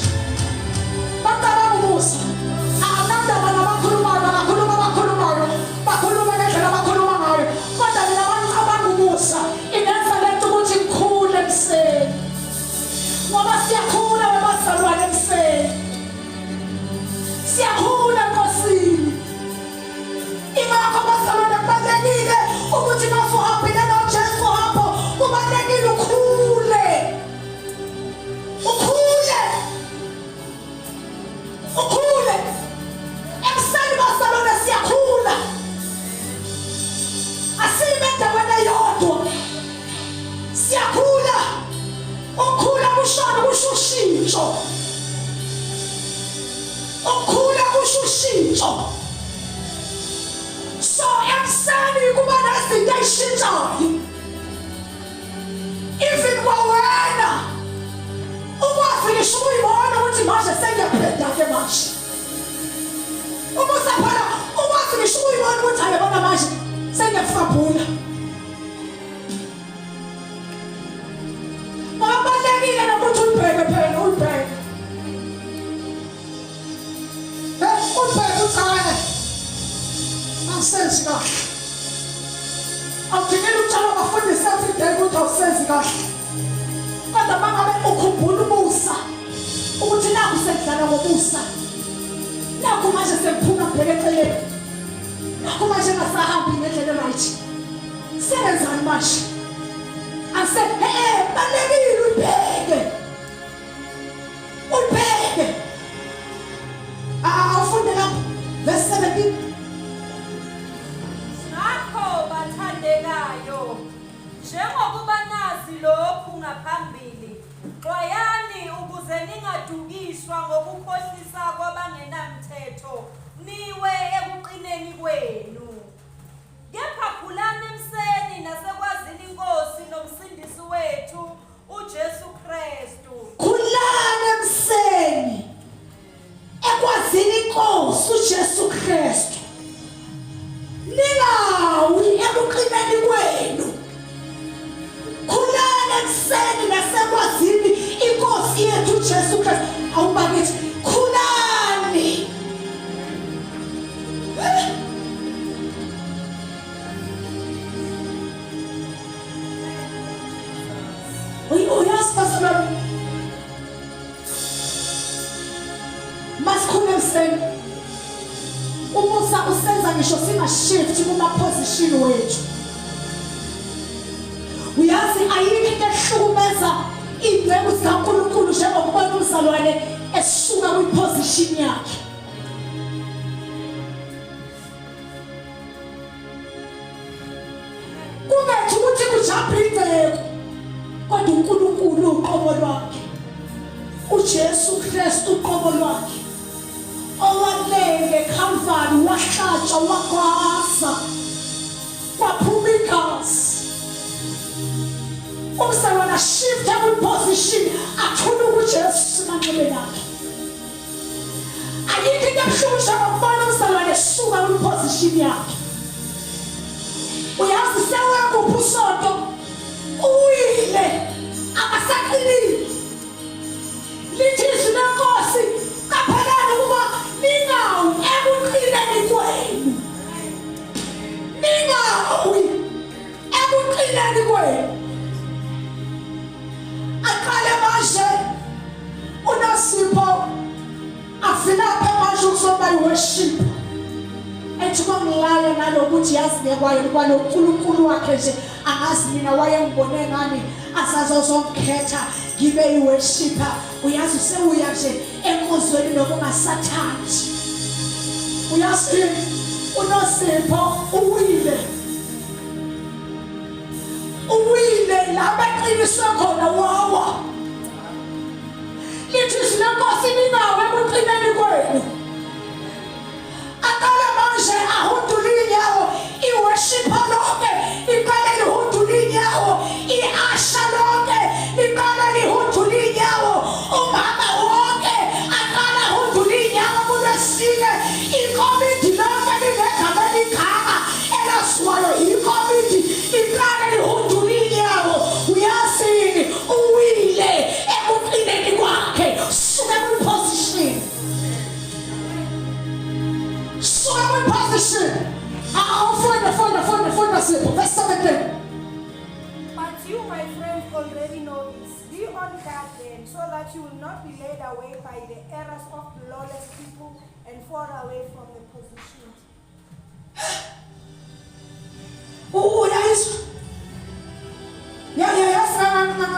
bacabanga umusa akanandaba nabakhulumayo bangakhuluma abakhulumayo bakhuluma ngendlela abakhuluma ngayo kodwa mina bangicabanga umusa ingenza lento ukuthi ngikhule ekuseni ngoba siyakhula webazalwane ekuseni siyakhula enkosini ingakho bazalwane kubalulekile ukuthi masuhambile noJesu hapho kubalulekile ukhule ukhule ukhule ekuseni bazalwane siyakhula asime endaweni eyodwa siyakhula ukukhula kushona kusho ushintsho ukukhula kusho ushintsho so ekuseni kuba nezinto ey'shintshayo even kwawena ukwazi ngisho ukuyibona ukuthi manje sengiyabheda-ke manje uma usaphela ukwazi ngisho ukuyibona ukuthi ayabona manje sengiyafabhula ngoba kubalulekile nokuthi uyibheke phela uyibheke uyibheke uthi hayi angisenzi kahle awudingile ukutshela abafundisi everyday ukuthi awusenzi kahle kodwa uma ngabe ukhumbula umusa ukuthi nakhu sengidlala ngomusa nakhu manje sengiphuma ngibheke eceleni Nakho manje engasahambi ngendlela right. Senzani manje? Ase eh balekile uyibheke. Uyibheke. Awufunde lapho verse 17. Ngakho bathandekayo njengokuba nazi lokhu ngaphambili xwayani ukuze ningadukiswa ngokukhohlisa kwabangenamthetho niwe ekuqineni kwenu. Kepha khulani emseni nasekwazini iNkosi noMsindisi wethu uJesu Kristu. Khulani emseni ekwazini iNkosi uJesu Kristu. Ningawi ekuqineni kwenu. Khulani ekuseni nasekwazini iNkosi yethu uJesu Kristu. Awubakithi khulani. Uyazi bazalwane masikhule emseni umusa usenza ngisho singashift kuma position wethu uyazi ayikho into ehlukumeza iy'nceku zikaNkulunkulu njengokubona umzalwane esuka kwiposition yakhe Kungathi ukuthi kujabha inceku kodwa uNkulunkulu uqobo lwakhe uJesu Kristu uqobo lwakhe owalenge eCalvary wahlatshwa wagwaza kwaphuma igazi umzalwane ashifte kwiposition athuluka uJesu emanxebeni akhe Ayikho into ebuhlungu njengokubona umzalwane esuka kwiposition yakhe. Uyazi sewakuphi usonto uwile akasaqinile. Lithi izwi lenkosi qaphelani ukuba ningawi ekuqineni kwenu. Ningawi ekuqineni kwenu. Aqale manje uNosipho avilaphe manje ukuzoba i-worship ethi kwangilaya nalokuthi yazi ngekwayo kwalo uNkulunkulu wakhe nje angazi mina wayengibone ngani asazozongikhetha ngibe i-worshipper uyazi usewuya nje enkonzweni noma ungasathandi uyazi uNosipho uwile Uwile la beqiniswe khona wawa. Lithi izwi lenkosi ninawo ekuqineni kwenu. Aqale manje ahudule iy'nyawo i-worshipper lonke liqale lihudule iy'nyawo i-asha lonke liqale lihudule iy'nyawo umama wonke aqale ahudule iy'nyawo kulwesine ikomidi lonke linegama elingaka elaziwayo yikomiti iqale lihudula inyawo uyazini uwile ekuqineni kwakhe suka kwiposition suka kwiposition awufunda funda funda funda sipho verse 17 But you, my friends, already know this. Be on guard then, so that you will not be led away by the errors of lawless people and fall away from the position. Uyayizwa? Yayazi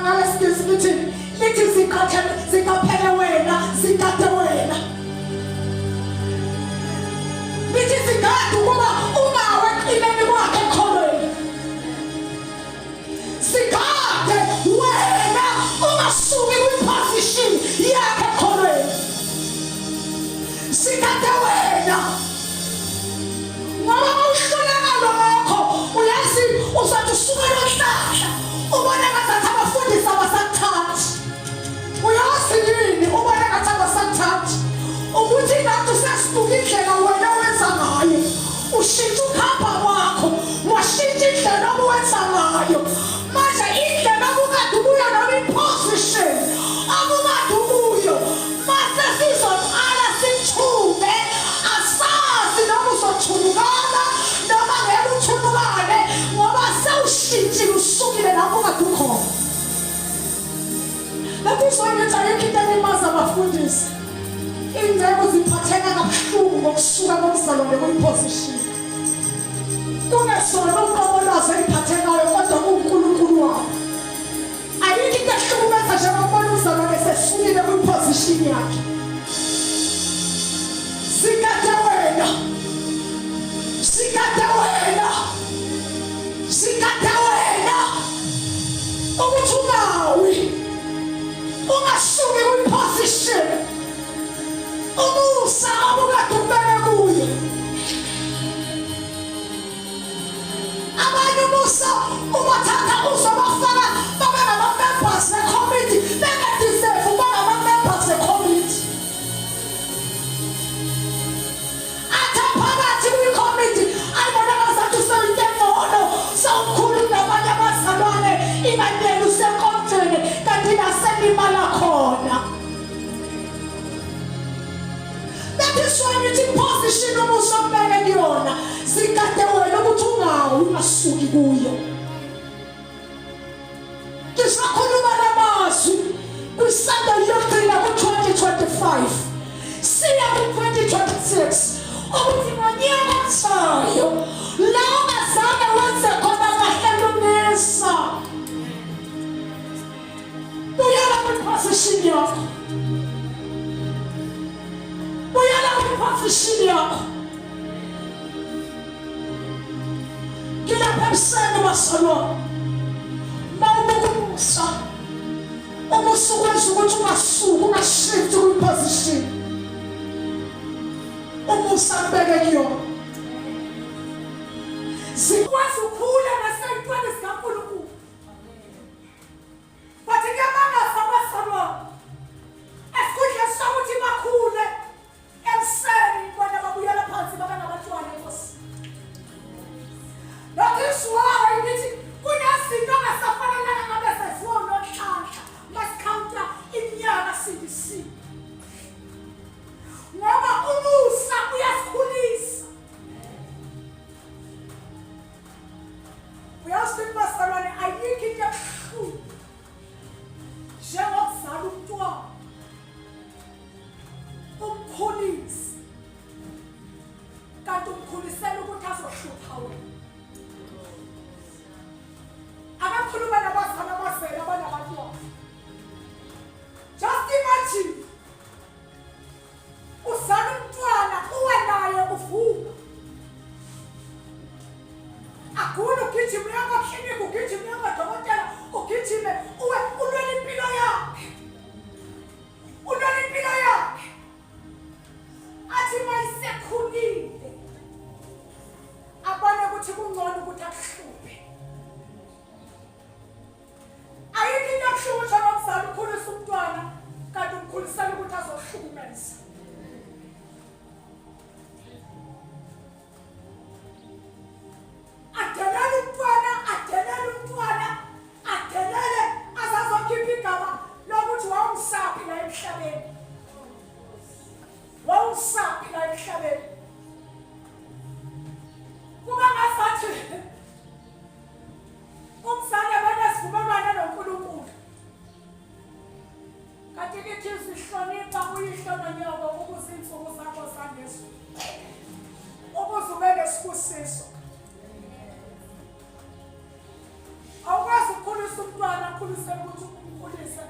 ngalesingisi lithi lithi ziqathele ziqaphele wena zigade wena. Lithi zigade ukuba ungawe eqineni kwakhe ekholweni. Zigade wena ungasuki kwiposition yakhe ekholweni. Zigade wena ngoba mawuhluleka lokho uyazi uzothi usuke lohlahla ubone ngathi abafundisi abasakuthathi uyazi yini ubone ngathi abasakuthathi ukuthi ngathi usesibuka indlela wena wenza ngayo ushintsha ukuhamba kwakho washintsha indlela obuwenza ngayo manje indlela obukade ubuyo noma iposition obukade ubuyo Mase sizoqala sithuke asazi noma uzothunukala noma ngeke uthunukale ngoba sewushintshile usukile lapho kade ukhona. Lapho usongithi ayikho into elimaza abafundisi. Iy'nceku ziphatheka kabuhlungu ngokusuka komzalwane kwiposition. Kungesona uqobo lwazo ey'phathekayo kodwa kuwuNkulunkulu wabo. Ayikho into ehlukumeza njengokubona umzalwane esesukile kwiphozishini yakhe. Sikade wena. Sikade wena. Sikade wena. Ukuthi ungawi. Ungasuki kwiphozishini. Umusa obukade ubeke kuyo. Abanye umusa ubathatha uzobafaka babe ngama-members ekhomiti bengadeserve ukuba ngama-members ekhomiti. Athi phakathi kwikhomiti ayibona ngazathi useyinto engcono sewumkhulu kunabanye abazalwane inganeni usenkonzweni kanti naselimala khona. That is why ngithi position umusa okubeke kuyona zikade wena ukuthi ungawi ungasuki kuyo. Ngisakhuluma lamazwi kwisanda yokugcina ku-2025 siya ku-2026 ukuthi ngonyaka ozayo la ungazange wenze khona kahle lungisa Buyela kwiposition yakho. Buyela kwiposition yakho. Ngilapha ekuseni bazalwane. Mawubuka umusa. Umusa ukwenza ukuthi ungasuki ungashift kwiposition. Umusa kubeke kuyona. Sikwazi ukukhula naseyintweni zikaNkulunkulu. Bathi kuyamangaza abazalwane esikhundleni sokuthi bakhule emseni bona babuyela phansi babe ngabantwana enkosini. That is why ngithi kunezinto ongasafanelanga ngabe senziwa uNonhlanhla masikhawunta iminyaka sindisiwe. Ngoba umusa uyasikhulisa. Uyazi ukuthi bazalwane ayikho into ebuhlungu njengokuzala umntwana umkhulise kanti umkhulisela ukuthi azohlupha wena. Akakhuluma nabazali abazele abanabantwana. Just imagine Uzala umntwana uwe naye uvuka. Agula ugijima uya kwaklinikhi ugijima uya kwadokotela ugijime uwe ulwela impilo yakhe. Ulwela impilo yakhe. Athi mayisekhulile abone ukuthi kungcono ukuthi akuhluphe. Ayikho into ebuhlungu njengomzali ukhulisa umntwana kanti umkhulisela ukuthi azohlukumeza. Adelele umntwana, adelele umntwana, adelele azazokhipha igama lokuthi wawumsaphi la emhlabeni. Wawumsaphi la emhlabeni. Kuba ngazathi Umzali abenesivumelwano noNkulunkulu. Kanti lithi zihlonipha uyihlo nonyoko ukuze izinsuku zakho zandiswe. Ukuze ube nesibusiso. Awukwazi ukukhulisa umntwana akhulisele ukuthi umkhulise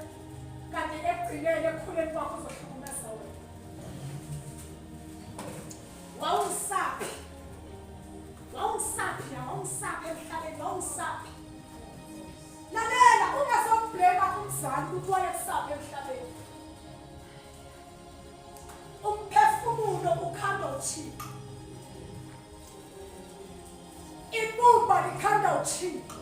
kanti ekugcineni ekukhuleni kwakho uzohlukumeza wena. Wawusaphi? Wawusaphi la? Wawusaphi emhlabeni? Wawusaphi? Lalela, ungazoblema umzali ukuthi wayekusaphi emhlabeni. Umphefumulo ukhanda uThixo. Ibumba likhanda uThixo.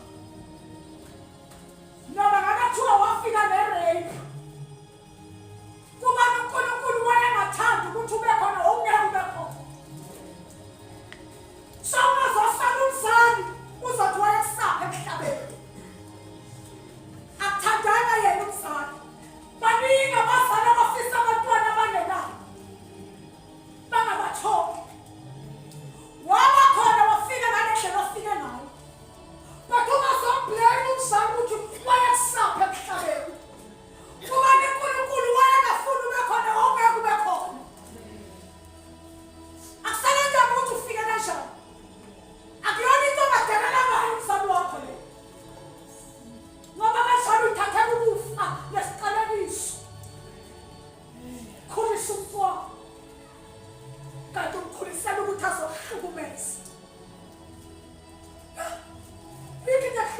Noma ngabe kuthiwa wafika ne-rape Kuba uNkulunkulu wayengathandi ukuthi ube khona wawungeke ube khona. So ungazosala umzali uzothi wayekusapha emhlabeni. Akuthandanga yena umzali. Baningi abazali abafisa abantwana abangenabo. Bangabatholi. Waba khona wafika ngale ndlela ofike ngayo. But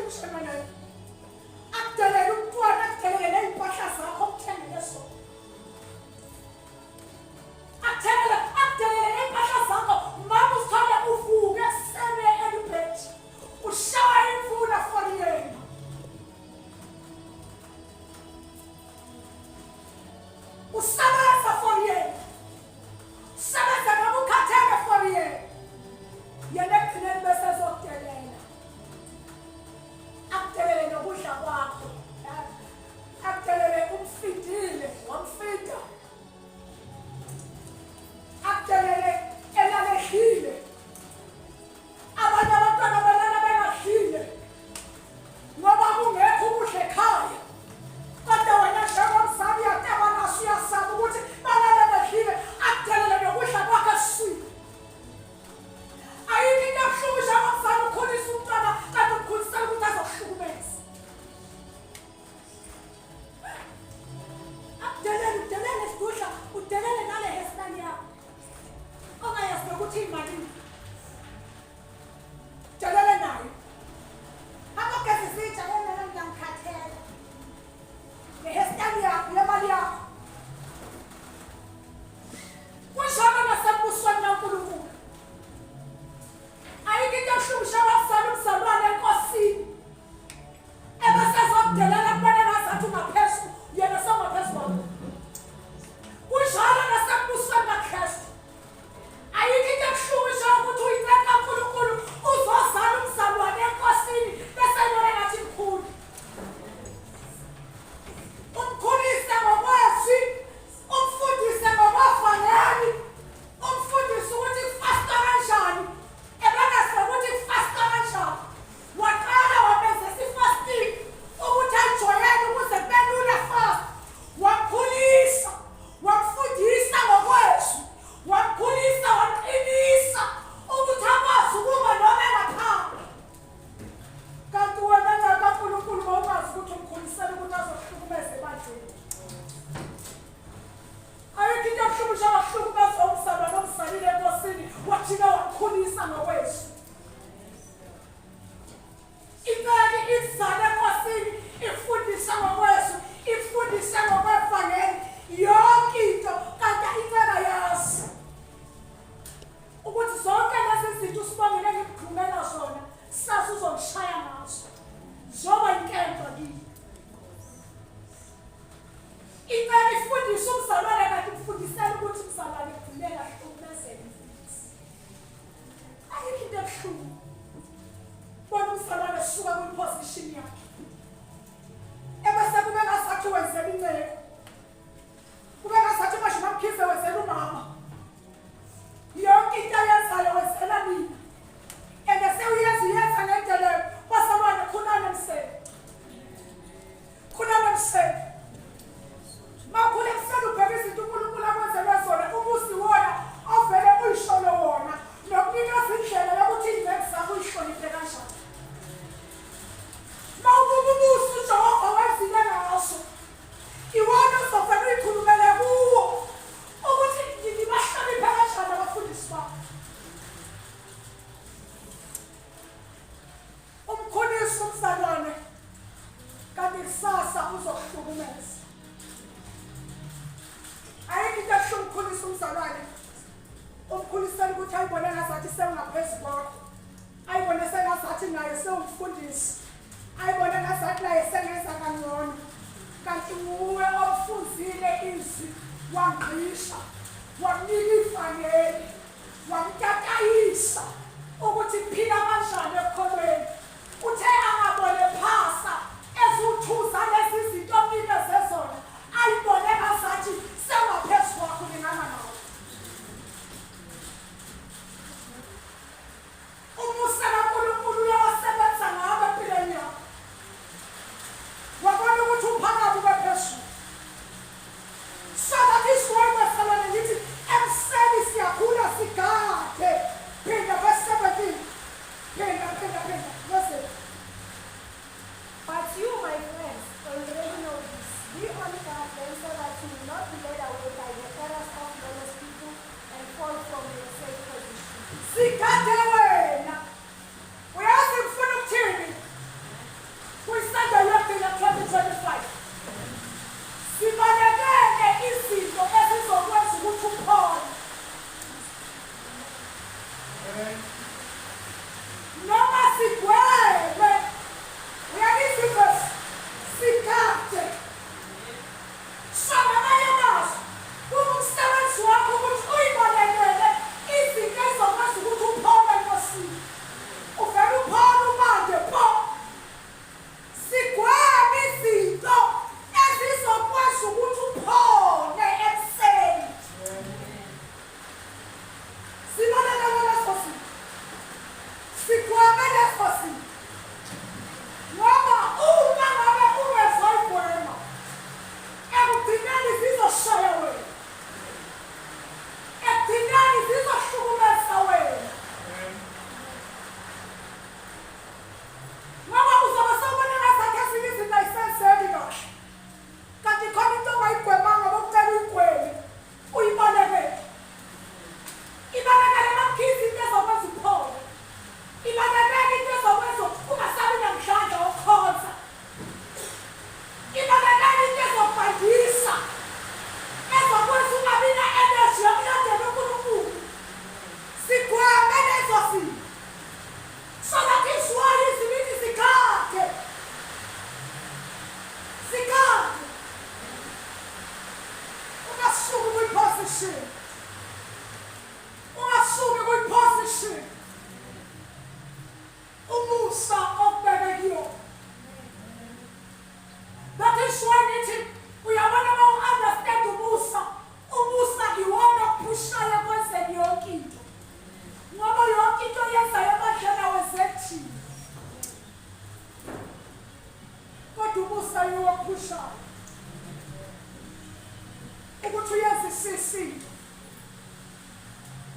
ebuhlungu shemane. Akudelele umntwana, akudelele ney'mpahla zakho okuthengele zona. Akuthengele, akudelele ney'mpahla zakho. Mama usithole uvuke ekuseni elibheji. Ushaya imvula for yena. Usebenza for yena. Usebenza noma ukhathele for yena. Yena ekugcineni bese ezokudelela. Akudelele nokudla kwakho. Akudelele umfidile, wamfida. Akudelele elalehlile. Abanye abantwana balala bengadlile ngoba kungekho ukudla ekhaya. Kodwa wena njengomzali uyataba naso uyasaba ukuthi balale bedlile akudelele nokudla kwakhe esiswini. Ayikho into ebuhlungu njengomzali ukhulisa umntwana kanti umkhulisela ukuthi azokuhlukumeza. Akudelele udelele sidudla udelele nale hairstyle yakho. Ongayazi nokuthi imalini. Jalala nayo. Abogeza izitsha yena ngiyangikhathela. Ngehairstyle yakho, lemali yakho. Kunjalo nasembusweni kaNkulunkulu. Ayikho into ebuhlungu shawazala umzalwane enkosini. Ebesezokudelela kubona ngazathi ungaphezu yena sewungaphezu kwakho. Kunjalo nasembusweni kaKristu. Ayikho into ebuhlungu njengokuthi uyinceku kaNkulunkulu uzozala umzalwane enkosini bese ibona ngathi mkhulu. Umkhulise ngokwezwi, umfundise ngokwevangeli, umfundise ukuthi kufastwa kanjani, ebengazi nokuthi kufastwa kanjani. Waqala wabenzisa i-fasting ukuthi ayijwayele ukuze kube lula fast. Wamkhulisa, wamfundisa ngokwezwi, wamkhulisa wamqinisa ukuthi akwazi ukuma noma engaphambi. Kanti wena nxa kaNkulunkulu mawungazi ukuthi umkhulisela ukuthi azokuhlukumeza ebandleni. Ayikho into ebuhlungu njengokuhlukumeza umzalwane omzalile enkosini wajika wamkhulisa ngokwezwi. Inceke izale enkosini ifundise ngokwezwi, ifundise ngokwevangeli, yonke into kanti inceka yazi ukuthi zonke lezi zinto usibongile ngikuthumela zona sasa uzongishaya ngazo zoba inkemba kimi. Inceke ifundise umzalwane kanti imfundisela ukuthi umzalwane ekugcineni ahlukumezeke mfundisi. Ayikho into ebuhlungu. Bona umzalwane esuka kwiposition yakhe. Ebese kube ngazathi wenzela inceku. Kube ngazathi manje uMamkhize wenzela umama. Yonke into ayenzayo wenzela mina. And sewuyenza uyenza ngendlela bazalwane khulani emseni. Khulani emseni. Makhulu ekuseni ubheka izinto uNkulunkulu akwenzele zona umuzi wona ovele uyisholo wona nokunikeza indlela yokuthi iy'ngceku zakho uyihloniphe kanjani. Mawubuka umuzi uJehova wenzile ngaso iwona ozovele uyikhulumele kuwo ukuthi ngibahloniphe kanjani abafundisi bakho. Umkhulisa umzalwane kanti kusasa uzokuhlukumeza. Ayikho into ebuhlungu ukukhulisa umzalwane. Umkhulisela ukuthi ayibone ngazathi sewungaphezu kwakho. Ayibone sengazathi naye sewumfundisi. Ayibone ngazathi naye sengenza kangcono. Kanti nguwe omfunzile izwi wangqisha wamnika ivangeli wamtatayisa ukuthi phila kanjani ekukholweni. Uthe angabone phasa ezuthuza lezi zinto omnikeze zona ayibone ngazathi sewaphezu kwakho lingana nawe. Umusa kaNkulunkulu uyawasebenza ngawe empilweni yakho. Wabona ukuthi uphakame ube phezulu. So that is why bazalwane ngithi ekuseni siyakhula sigade. Phinda verse 17. Phinda phinda phinda. yiwo ophushayo ukuthi uyenzisise into.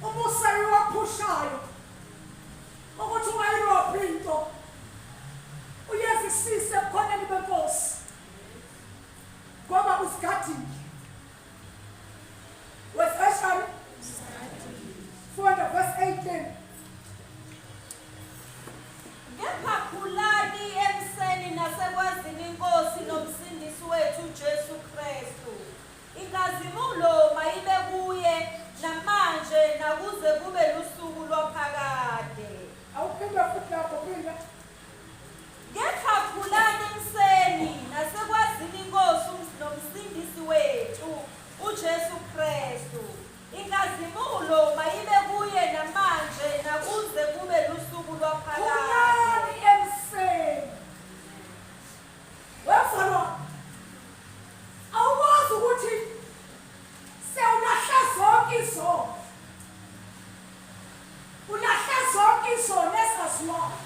Umusa yiwo ophushayo ukuthi ungayirobhi into, uyenzisise ebukhoneni benkosi ngoba usigadile. Weseshani funda verse 18. Kepha khulani emseni nasekwazini iNkosi noMsindisi wethu uJesu Kristu. Inkazimulo mayibe kuye namanje nakuze kube lusuku lwaphakade. Awuphinde futhi lapho, phinda. Kepha khulani emseni nasekwazini iNkosi noMsindisi wethu uJesu Kristu. Inkazimulo mayibe kuye namanje nakuze kube lusuku lwaphakade. Khulani emseni. Wemzalwane, awukwazi ukuthi sewulahle zonke izono. Ulahle zonke izono ezaziwayo.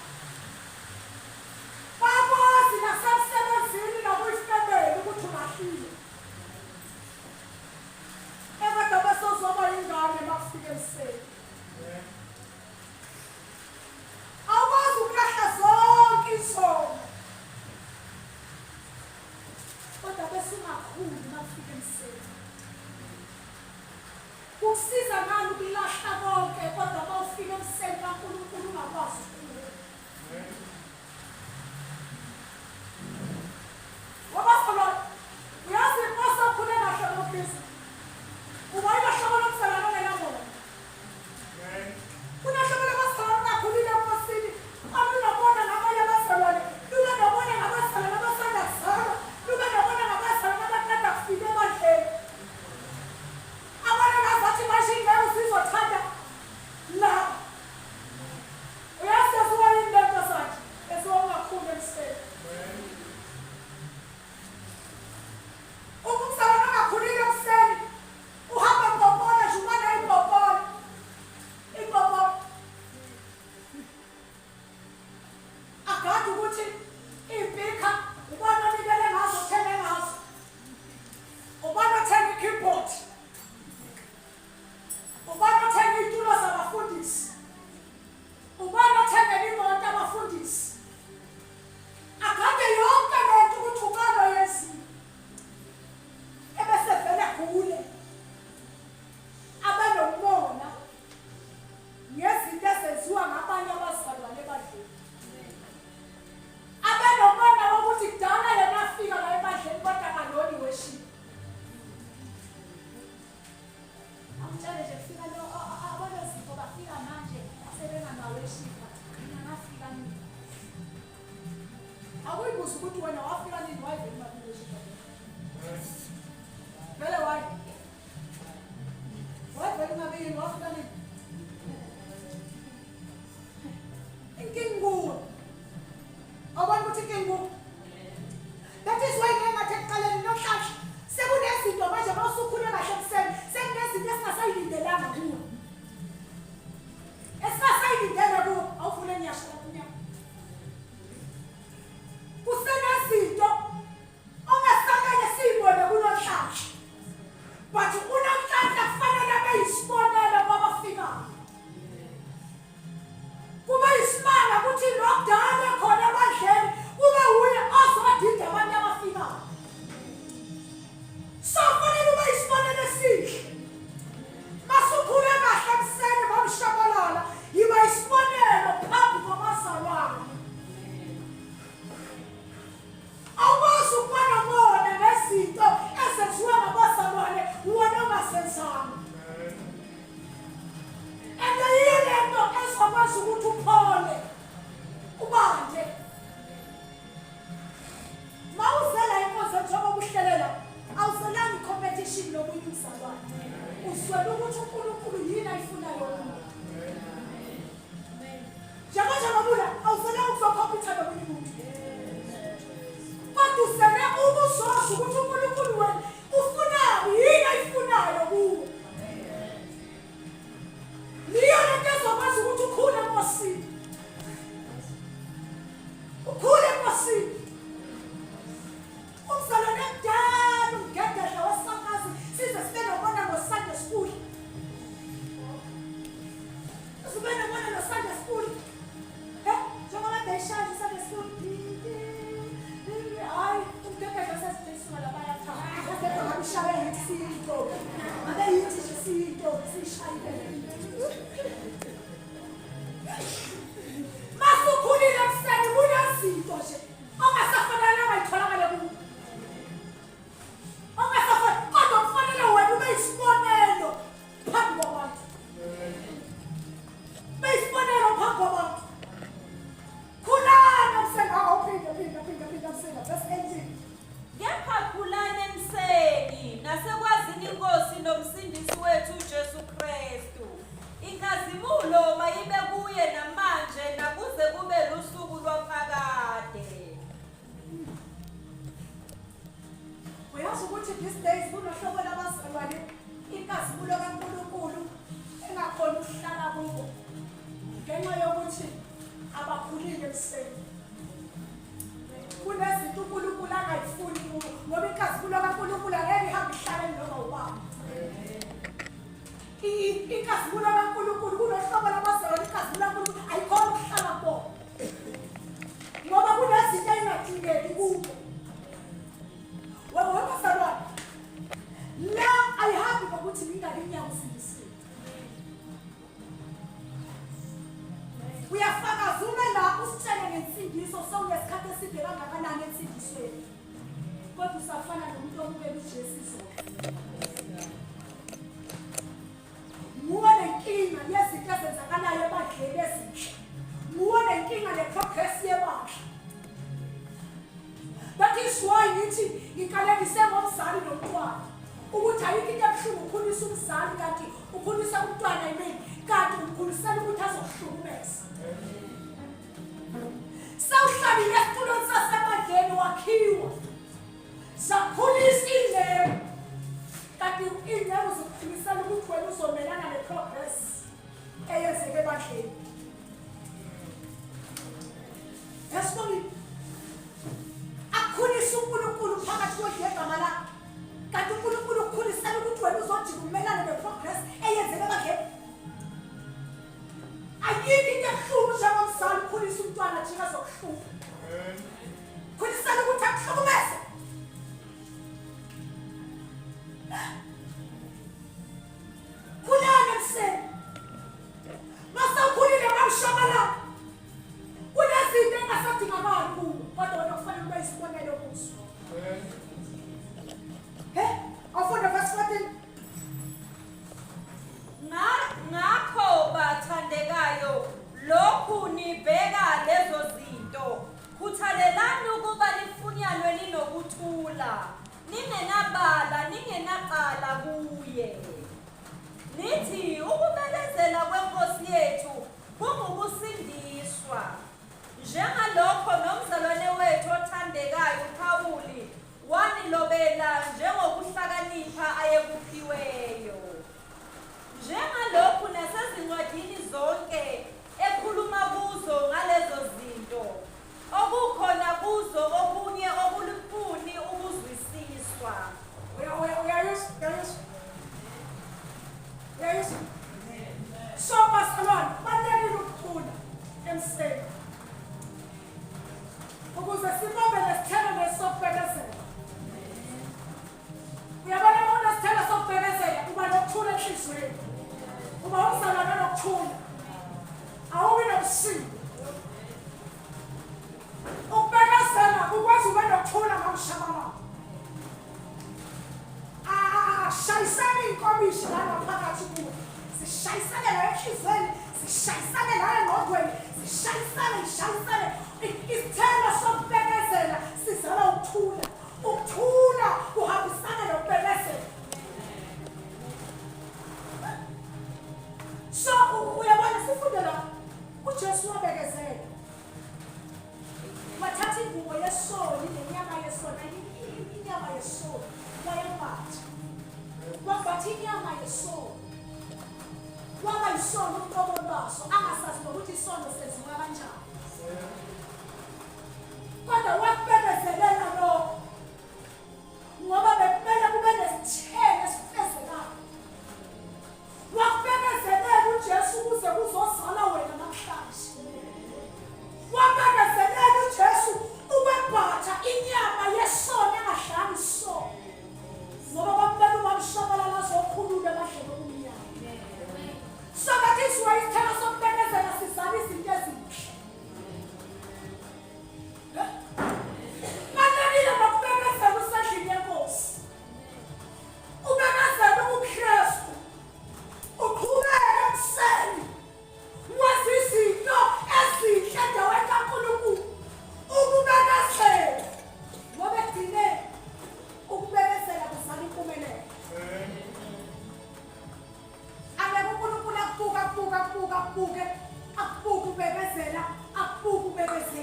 Bakwazi nasemsebenzini nakuyifemeli ukuthi ulahlile. Ebada besozoba ingane makufika emseni. Awukwazi ukulahla zonke izono. Kodwa bese ungakhuli makufika emseni. Kukusiza ngani ukulahla konke kodwa uma ufika emseni kaNkulunkulu ungakwazi ukukhula? Ngoba Solomon, uyazi inkosi okhule kahle ngoKristu. Uba yilahlobo lomzalwane ongenamona. Kunahlobo labazalwane ongakhulile enkosini, olunobona ngabanye abazalwane, lube nobona ngabazalwane abasanda kuzalwa, lube nobona ngabazalwane abaqeda kufika ebandleni. Abona ngazathi manje ingeke usizothanda la. Uyazi yaziwa yini lento sakhe? Yaziwa ungakhulu emseni. Uma umzalwane ongakhulile emseni uhamba mpopola nje ubona impopola. Impopola. Agade ukuthi iy'pikha ubani onikele ngazo othenge ngazo. Ubani othenga i-keyboard. Ubani othenga iy'tulo zabafundisi. Ubani othengela imoto abafundisi. Agade yonke lento ukuthi ubani oyenzile. Ebese vele agule. Abe nomona ngezinto ezenziwa ngabanye abazalwane ebandleni. Abe nomona wokuthi kudala yena afika la ebandleni kodwa akaloni worship. Angitshele nje kufika lo abalozipho bafika manje sebengamaweshipha mina ngafika nini? Akuyibuza ukuthi wena wafika nini wayevele ungabi worshipha. Vele wayi. Wayevele ungabi yini wafika nini? Inkinga kuwe. Awuboni ukuthi inkinga kuwe? That is why ngeke ngathi ekuqaleni nomhlanje sekunezinto manje uma usukhule kahle ekuseni sekunezinto esingasayilindelanga kuwe. Esingasayilindele kuwe awuvule ngiyasho lapha unyaka. Kusenezinto ongasamele siyibone kulonhlanhla. But unonhlanhla kufanele abe yisibonelo kwabafika Hayi, umgegezo sesijiswa labayatha. Kodwa ngabe ishaye ngithi siyintombi. Ngabe yithi nje siyintombi siyishayile. Masukhulile ekuseni kunezinto nje ongasafanelanga itholakale kuwe. Ongasafanele kodwa kufanele wena ube isibonelo phambi kwabantu. Ube isibonelo phambi kwabantu. Khulani emseni awuphinde phinde phinde phinde emseni verse 18. Kepha khulani emseni nasekwazini iNkosi noMsindisi wethu uJesu Kristu. Inkazimulo mayibe kuye namanje nakuze kube lusuku lwaphakade. Uyazi ukuthi these days kunohlobo labazalwane inkazimulo kaNkulunkulu engakhona ukuhlala kubo ngenxa yokuthi abakhulile ekuseni. Kunezinto uNkulunkulu angayifuni kubo ngoba inkazimulo kaNkulunkulu angeke ihambe ihlale noma ubani. Inkazimulo kaNkulunkulu kunohlobo labazalwane inkazimulo kaNkulunkulu ayikhona ukuhlala kubo ngoba kunezinto engadingeki kubo. Webazalwane la ayihambi ngokuthi mingaki iminyaka usindisiwe. Uyafakaza ume la usitshele ngensindiso sewunesikhathi eside kangakanani ensindisweni. Kodwa usafana nomuntu omukela uJesu izolo. Nguwe nenkinga yezinto ezenzakalayo ebandleni ezinhle. Nguwe nenkinga neprogress yebandla. That is why ngithi ngikalelise ngomzali nomntwana ukuthi ayikho into ebuhlungu ukhulisa umzali kanti ukhulisa umntwana yimini kanti umkhulisela ukuthi azokuhlukumeza. Sewuhlalile esitulweni sasebandleni wakhiwa. Sakhulisa iy'nceku kanti iy'nceku zikukhulisela ukuthi wena uzomelana ne-progress eyenzeke ebandleni. Yasibongile. Akukhulisa uNkulunkulu phakathi kwendlu yegama lakhe. Kanti uNkulunkulu ukukhulisela ukuthi wena uzojika umelane ne-progress eyenzeke ebandleni. Ayikho into ebuhlungu njengomzali ukhulisa umntwana jika azokuhlupha. Khulisela ukuthi akuhlukumeze. Khulani ekuseni. Masewukhulile mawushabalala. Kunezinto engasadingakali kuwe kodwa wena kufanele ube isibonelo kuzo. He? Awufunda verse 14. Ngakho bathandekayo, lokhu nibheka lezo zinto, khuthalelani ukuba nifunyanwe ninokuthula, ningenabala, ningenacala kuye. Nithi ukubekezela kweNkosi yethu kungukusindiswa. Njengalokho nomzalwane wethu othandekayo uPawuli Wanilobela njengokuhlakanipha ayekuphiweyo. Njengalokhu nasezincwadini zonke ekhuluma kuzo ngalezo zinto, okukhona kuzo okunye okulukhuni ukuzwisiswa. Uyayizwa? Uyayizwa? Uyayizwa? So bazalwane, kubalulekile ukukhula emseni. Ukuze sibambe lesithelo lesi sokubekezela. Uyabona uma unesithelo sokubekezela uba nokuthula enhliziyweni. Uba umzalwane onokuthula. Awubi nomsindo. Ukubekezela kukwenza ube nokuthula ngokushabalala. Ashayisane iy'nkomishi la ngaphakathi kuwe. Zishayisane la enhliziyweni, zishayisane la engqondweni, zishayisane, zishayisane. Isithelo sokubekezela sizala ukuthula. Ukuthula kuhambisana nokubekezela. So uyabona sifunde la uJesu wabekezela. Wathatha ingubo yesoni nenyama yesoni, inyama yesoni wayembatha. Wambatha inyama yesoni. Waba yisono uqobo lwaso, angasazi nokuthi isono senziwa kanjani. Kodwa wakubekezelela lokho ngoba bekumele kube nesithelo esifezekayo. Wakubekezelela uJesu ukuze kuzozala wena namhlanje. Wabekezelela uJesu.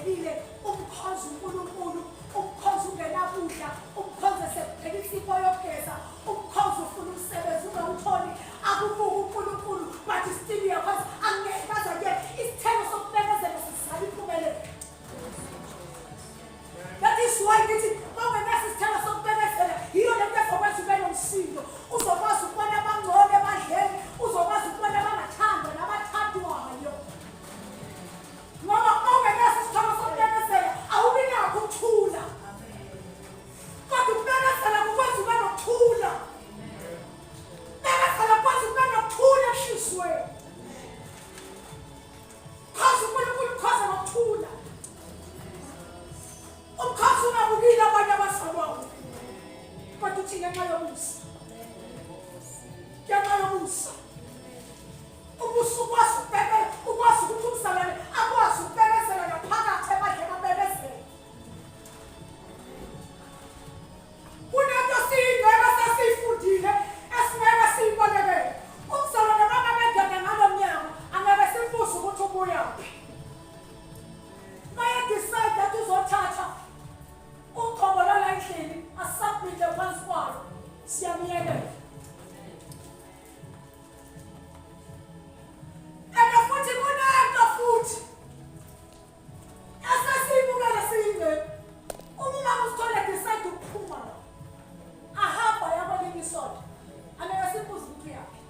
Uthembekile umkhonza uNkulunkulu, umkhonza ungenakudla, umkhonza sekuphela insipho yokugeza, umkhonza ufuna umsebenzi ungawutholi, akubuki uNkulunkulu but still uyakhonza. Angeke aze akuyeke. Isithelo sokubekezela sizala impumelelo. That is why ngithi mawungenaso isithelo sokubekezela yiyo lento ezokwenza ube nomsindo. Uzokwazi ukubona abangcono ebandleni, uzokwazi ukubona abangathandwa nabathandwayo. Ngoba uma ungenaso isithelo sokubekezela awubi nakho ukuthula. Kodwa ukubekezela kukwenza ube nokuthula. Bekezela kukwenza ube nokuthula enhliziyweni. Khoza uNkulunkulu ukhoza ngokuthula. Umkhosi ungabukile abanye abazalwane. Kodwa uthi ngenxa yomusa. Ngenxa yomusa. Umusa ukwazi ukubeke ukwazi ukuthi umzalwane akwazi ukubekezela naphakathi ebandleni abekezele. Kunento siyingeke sesiyifundile esingeke siyibalekele. Umzalwane mangabe engena ngalo mnyango angeke simbuze ukuthi ubuyaphi. Maye decide that uzothatha ugcobo lwala endlini asubmite phansi kwalo siyamyekela. And futhi kunento futhi Esesiyibukele siyingcebo. Uma umama uSithole decide ukuphuma la, ahamba aya kwelinye isonto, angeke simbuze ukuthi uyaphi.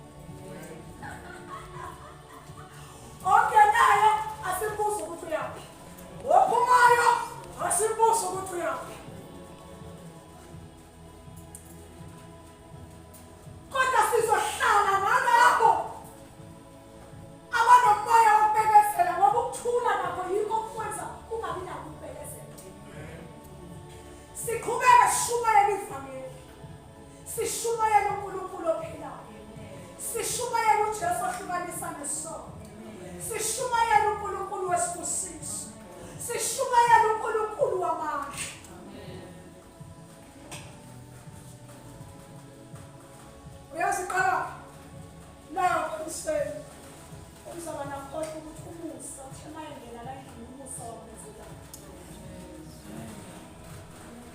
Ongenayo asimbuze ukuthi uyaphi. Ophumayo asimbuze ukuthi uyaphi. Kodwa sizohlala nalabo Abanomoya wokubekezela ngoba ukuthula nakho yikho okukwenza ungabi nakho ukubekezela. Siqhubeke sishumayele ivangeli. Sishumayele uNkulunkulu ophilayo. Sishumayele uJesu ohlukanisa nesono. Sishumayele uNkulunkulu wesibusiso. Sishumayele uNkulunkulu wamandla. Uyazi qala Nakho ekuseni umzalwane akhohlwa ukuthi umusa uthe mayengena la endlini umusa wamenzekani.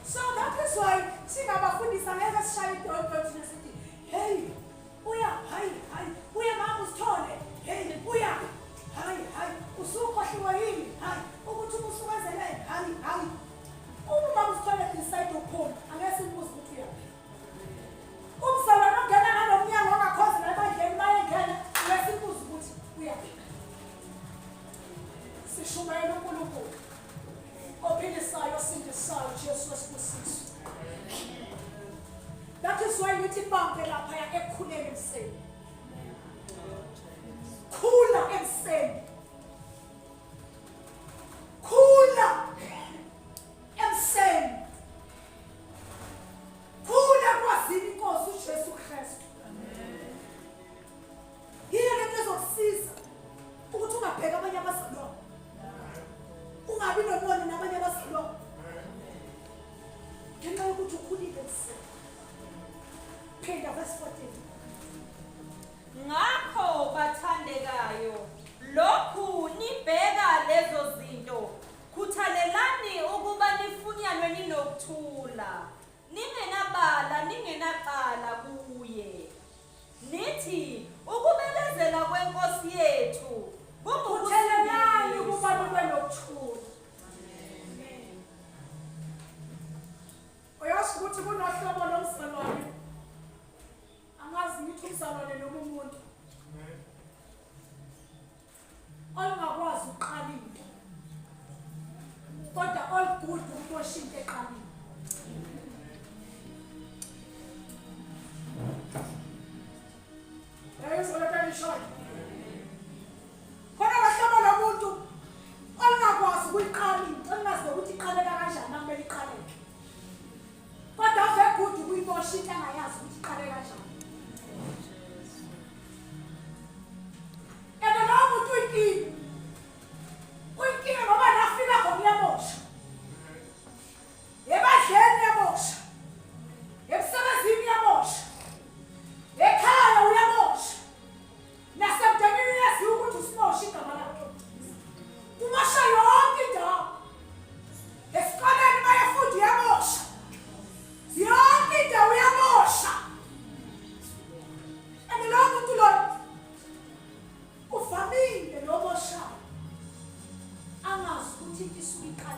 So that is why singabafundisi angeke sishaye idonto thina sithi hey uya hayi hayi uya mama usithole hey uya hayi hayi usukhohliwe yini hayi ukuthi umusa ukwenzeleni hayi hayi uma umama usithole decide ukuphuma angeke simbuze ukuthi uyaphi. Umzalwane ongena ngalo mnyango ongakhozi la ebandleni mayengena uyasibuza ukuthi uyaphi. Sishumayela uNkulunkulu ophilisayo osindisayo Jesu wesibusiso. That is why ngithi bambe laphaya ekukhuleni emseni. Khula emseni. Khula emseni. Khula kwazini inkosi uJesu Kristu. Yiyo lento ezokusiza ukuthi ungabheki abanye abazalwane. Ungabi nomona nabanye abazalwane. Ngenxa yokuthi ukhulile kusena. Phinda verse 14. Ngakho bathandekayo, lokhu nibheka lezo zinto, Khuthalelani ukuba nifunyanwe ninokuthula, ningenabala, ningenacala kuye. Nithi, Ukubekezela kweNkosi yethu Khuthalelani ukuba nibe nokuthula. Uyazi ukuthi kunohlobo lomzalwane angazi ngithi umzalwane noma umuntu olungakwazi ukuqala into kodwa all good ukubosha into eqalile yayizwa lento engishoyo khona lahlobo lomuntu olungakwazi ukuyiqala into olungazi nokuthi iqaleka kanjani nakumele iqaleke kodwa ave good ukuyibosha into angayazi ukuthi iqale kanjani And lowo muntu uyinkinga. Uyinkinga ngoba nafika khona uyabosha. Ebandleni uyabosha.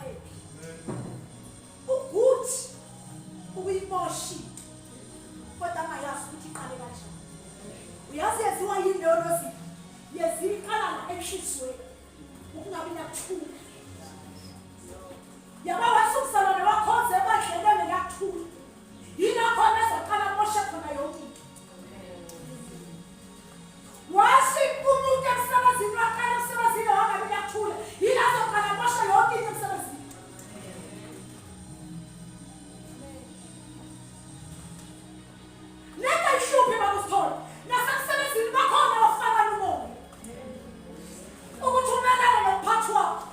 iqalephi. Ugood ukuyimosha into kodwa angayazi ukuthi iqale kanjani. Uyazi yenziwa yini leyo nozipho? Yenziwa iqala la enhliziyweni ukungabi nakuthula. Yabo wasumzalwane wakhonza ebandleni engenakuthula. Yilapho abezoqala amoshe khona yonke into. Wasi umuntu emsebenzini waqala emsebenzini wangabi nakuthula. Yila azoqala amoshe yonke into emsebenzini. Lento ayihluphi baba uSithole. Nasemsebenzini bakhona abafakana umoya. Ukuthi umelane nomphathi wakho.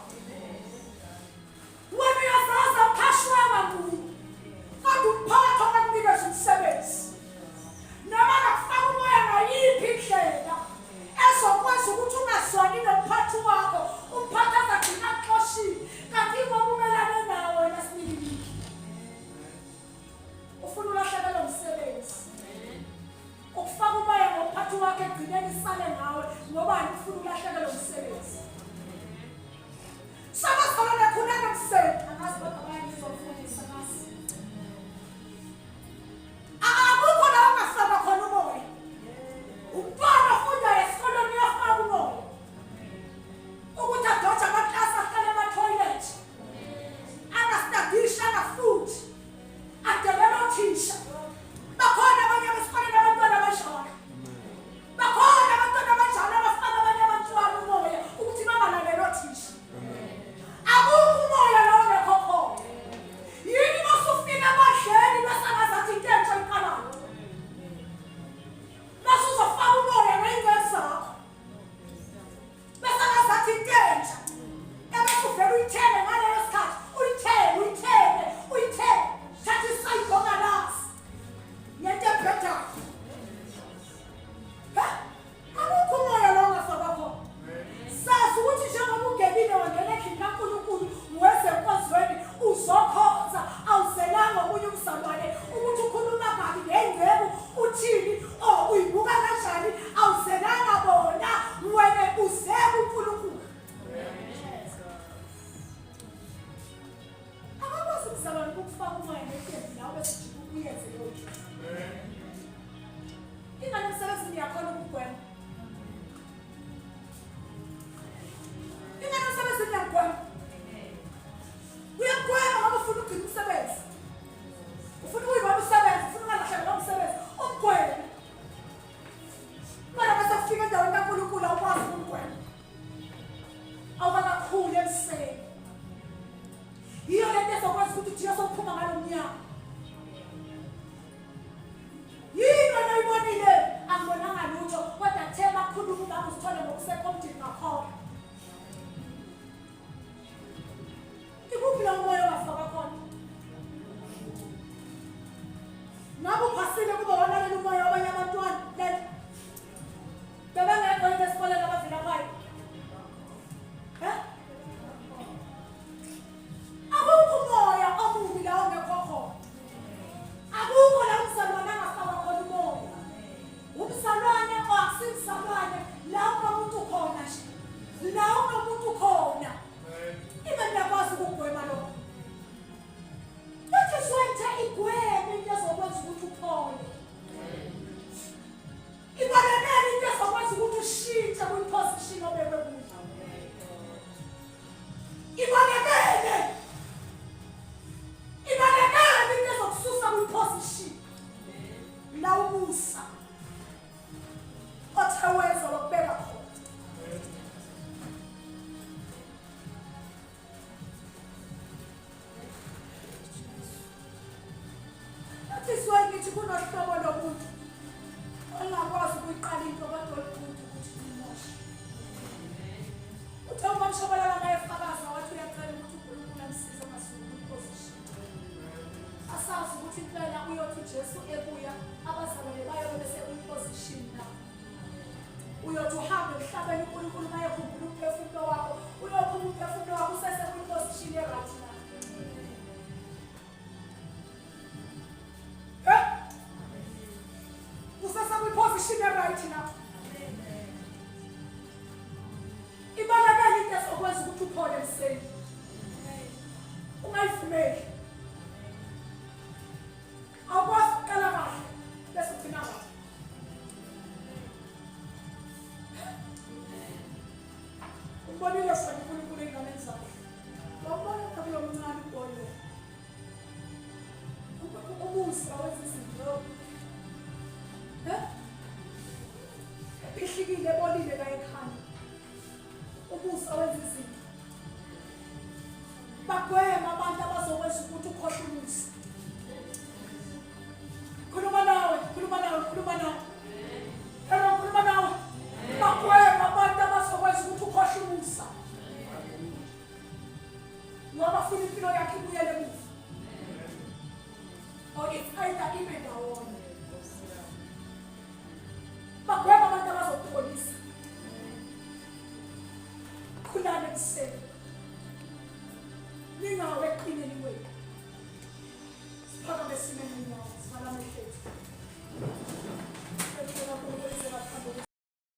Wena uyazazi awukhashwanga nguye. Kodwa umphathi ongakunikeza umsebenzi. Noma angakufaka umoya ngayiphi indlela ezokwenza ukuthi ungazwani nomphathi wakho, umphathi azagcina akuxoshile. Kanti ingoba umelane nawo wena sinikiniki. Ufuna ulahlekelwe umsebenzi. Ukufaka umoya ngomphathi wakho ekugcineni isale ngawe ngobani ufuna ulahlekelwe umsebenzi. Sabazalwane khuleka mseni. Angazi kodwa bayangizwa mfundisi angazi. Akukho la ungafaka khona umoya. Umntwana ofundayo esikolweni uyafaka umoya. Ukuthi adoje amaklasi ahlale ema-toilet. Angastadisha angafundi. Adelela othisha. Bakhona abanye abesikoleni abantwana abanjalo. Bakhona abantwana abanjalo abafaka abanye abantwana umoya ukuthi bangalaleli othisha. Akukho umoya la ongekho khona. Yini masufika ebandleni bese ngazathi into entsha iqalayo. Bese uzofaka umoya ngey'ncwadi zakho. Bese ngazathi into entsha. Ebese uvele uyithenge ngaleyo sikhathi. Uyithenge, uyithenge, uyithenge. Thatha isayidi ongalazi. Ngento ebhedayo. Akukho umoya lo ongafakwa khona. Sazi ukuthi njengoba ungenile wangena endlini kaNkulunkulu weze enkonzweni uzokhonza awuzelanga omunye umzalwane ukuthi ukhuluma kabi ngenceku uthini or uyibuka kanjani awuzelanga bona wena uze kuNkulunkulu. Akakwazi umzalwane ukufaka umoya neqembu la bese ujika uyenze leyo nto. Ingane emsebenzini uyakhona ukugwema. Ingane emsebenzini uyagwema. Uyagwema ngoba ufuna ukugcina umsebenzi. Ufuna ukuyibona umsebenzi, ufuna ungalahlekelwa umsebenzi. Umgweme. Kodwa bese kufika endaweni kaNkulunkulu awukwazi ukumgwema. Awukakakhuli emseni. Yiyo lento ezokwenza ukuthi uJesu uphuma ngalo mnyango. Yini wena oyibonile? Angibonanga lutho kodwa kuthe bakhuluma ubaba usithole ngokusekomdini ngakholwa. Ikuphi lo moya owafakwa khona? Ngabe uphasile kube walalela umoya wabanye abantwana lento. Bebengekho yini esikoleni abavilaphayo? Eh? Akukho umoya omubi la ongekho khona. Akukho la umzalwane angafakwa khona umoya. Umzalwane or akusimzalwane la unomuntu khona nje. La unomuntu khona. Ibe niyakwazi ukugwema lokho. That is why ngithe igweme into ezokwenza ukuthi uphole. Ibalekele into ezokwenza ukuthi ushintshe kwiposition obekwe kuyo. Ibalekele. Ibalekele into ezokususa kwiposition. La umusa othe wenza wakubeka khona. That is why ngithi kunohlobo lomuntu ongakwazi ukuyiqala into kodwa olugudu ukuthi uyimoshe. Uthe uma mshabalala mayefakaza wathi uyacela ukuthi uNkulunkulu amsize angasuki kwiposition. Asazi ukuthi impela uyothi uJesu ebuya abazalwane bayobe besekwiposition na. Uyothi uhambe emhlabeni uNkulunkulu mayekhumbula umphefumulo wakho uyophuma umphefumulo wakho usesekwiposition e-right na. Eh? Usesekwiposition e-right na. Ibalekela into ezokwenza ukuthi uphole emseni. Ungayivumeli. Awukwazi ukuqala kahle bese ugcina kahle. Umbonile sona uNkulunkulu ey'nganeni zakhe. Wabona kulo mncane uboy lo. Umusa wenza izinto. Eh? Ephihlikile ebolile la ekhanda. Umusa wenza izinto. Bagwema abantu abazokwenza ukuthi ukhohlwe umusa. Khuluma nawe, khuluma nawe, khuluma nawe. Hello, khuluma nawe. Bagwema abantu abazokwenza ukuthi ukhohlwe umusa. Ngoba funa impilo yakhe ibuyele emuva. Or it's either ime ndawonye. Bagwema abantu abazokubolisa. Khulani ekuseni. Ningawe eqineni kwenu. Siphakame sime ngenyawo, sivala amehlo ethu.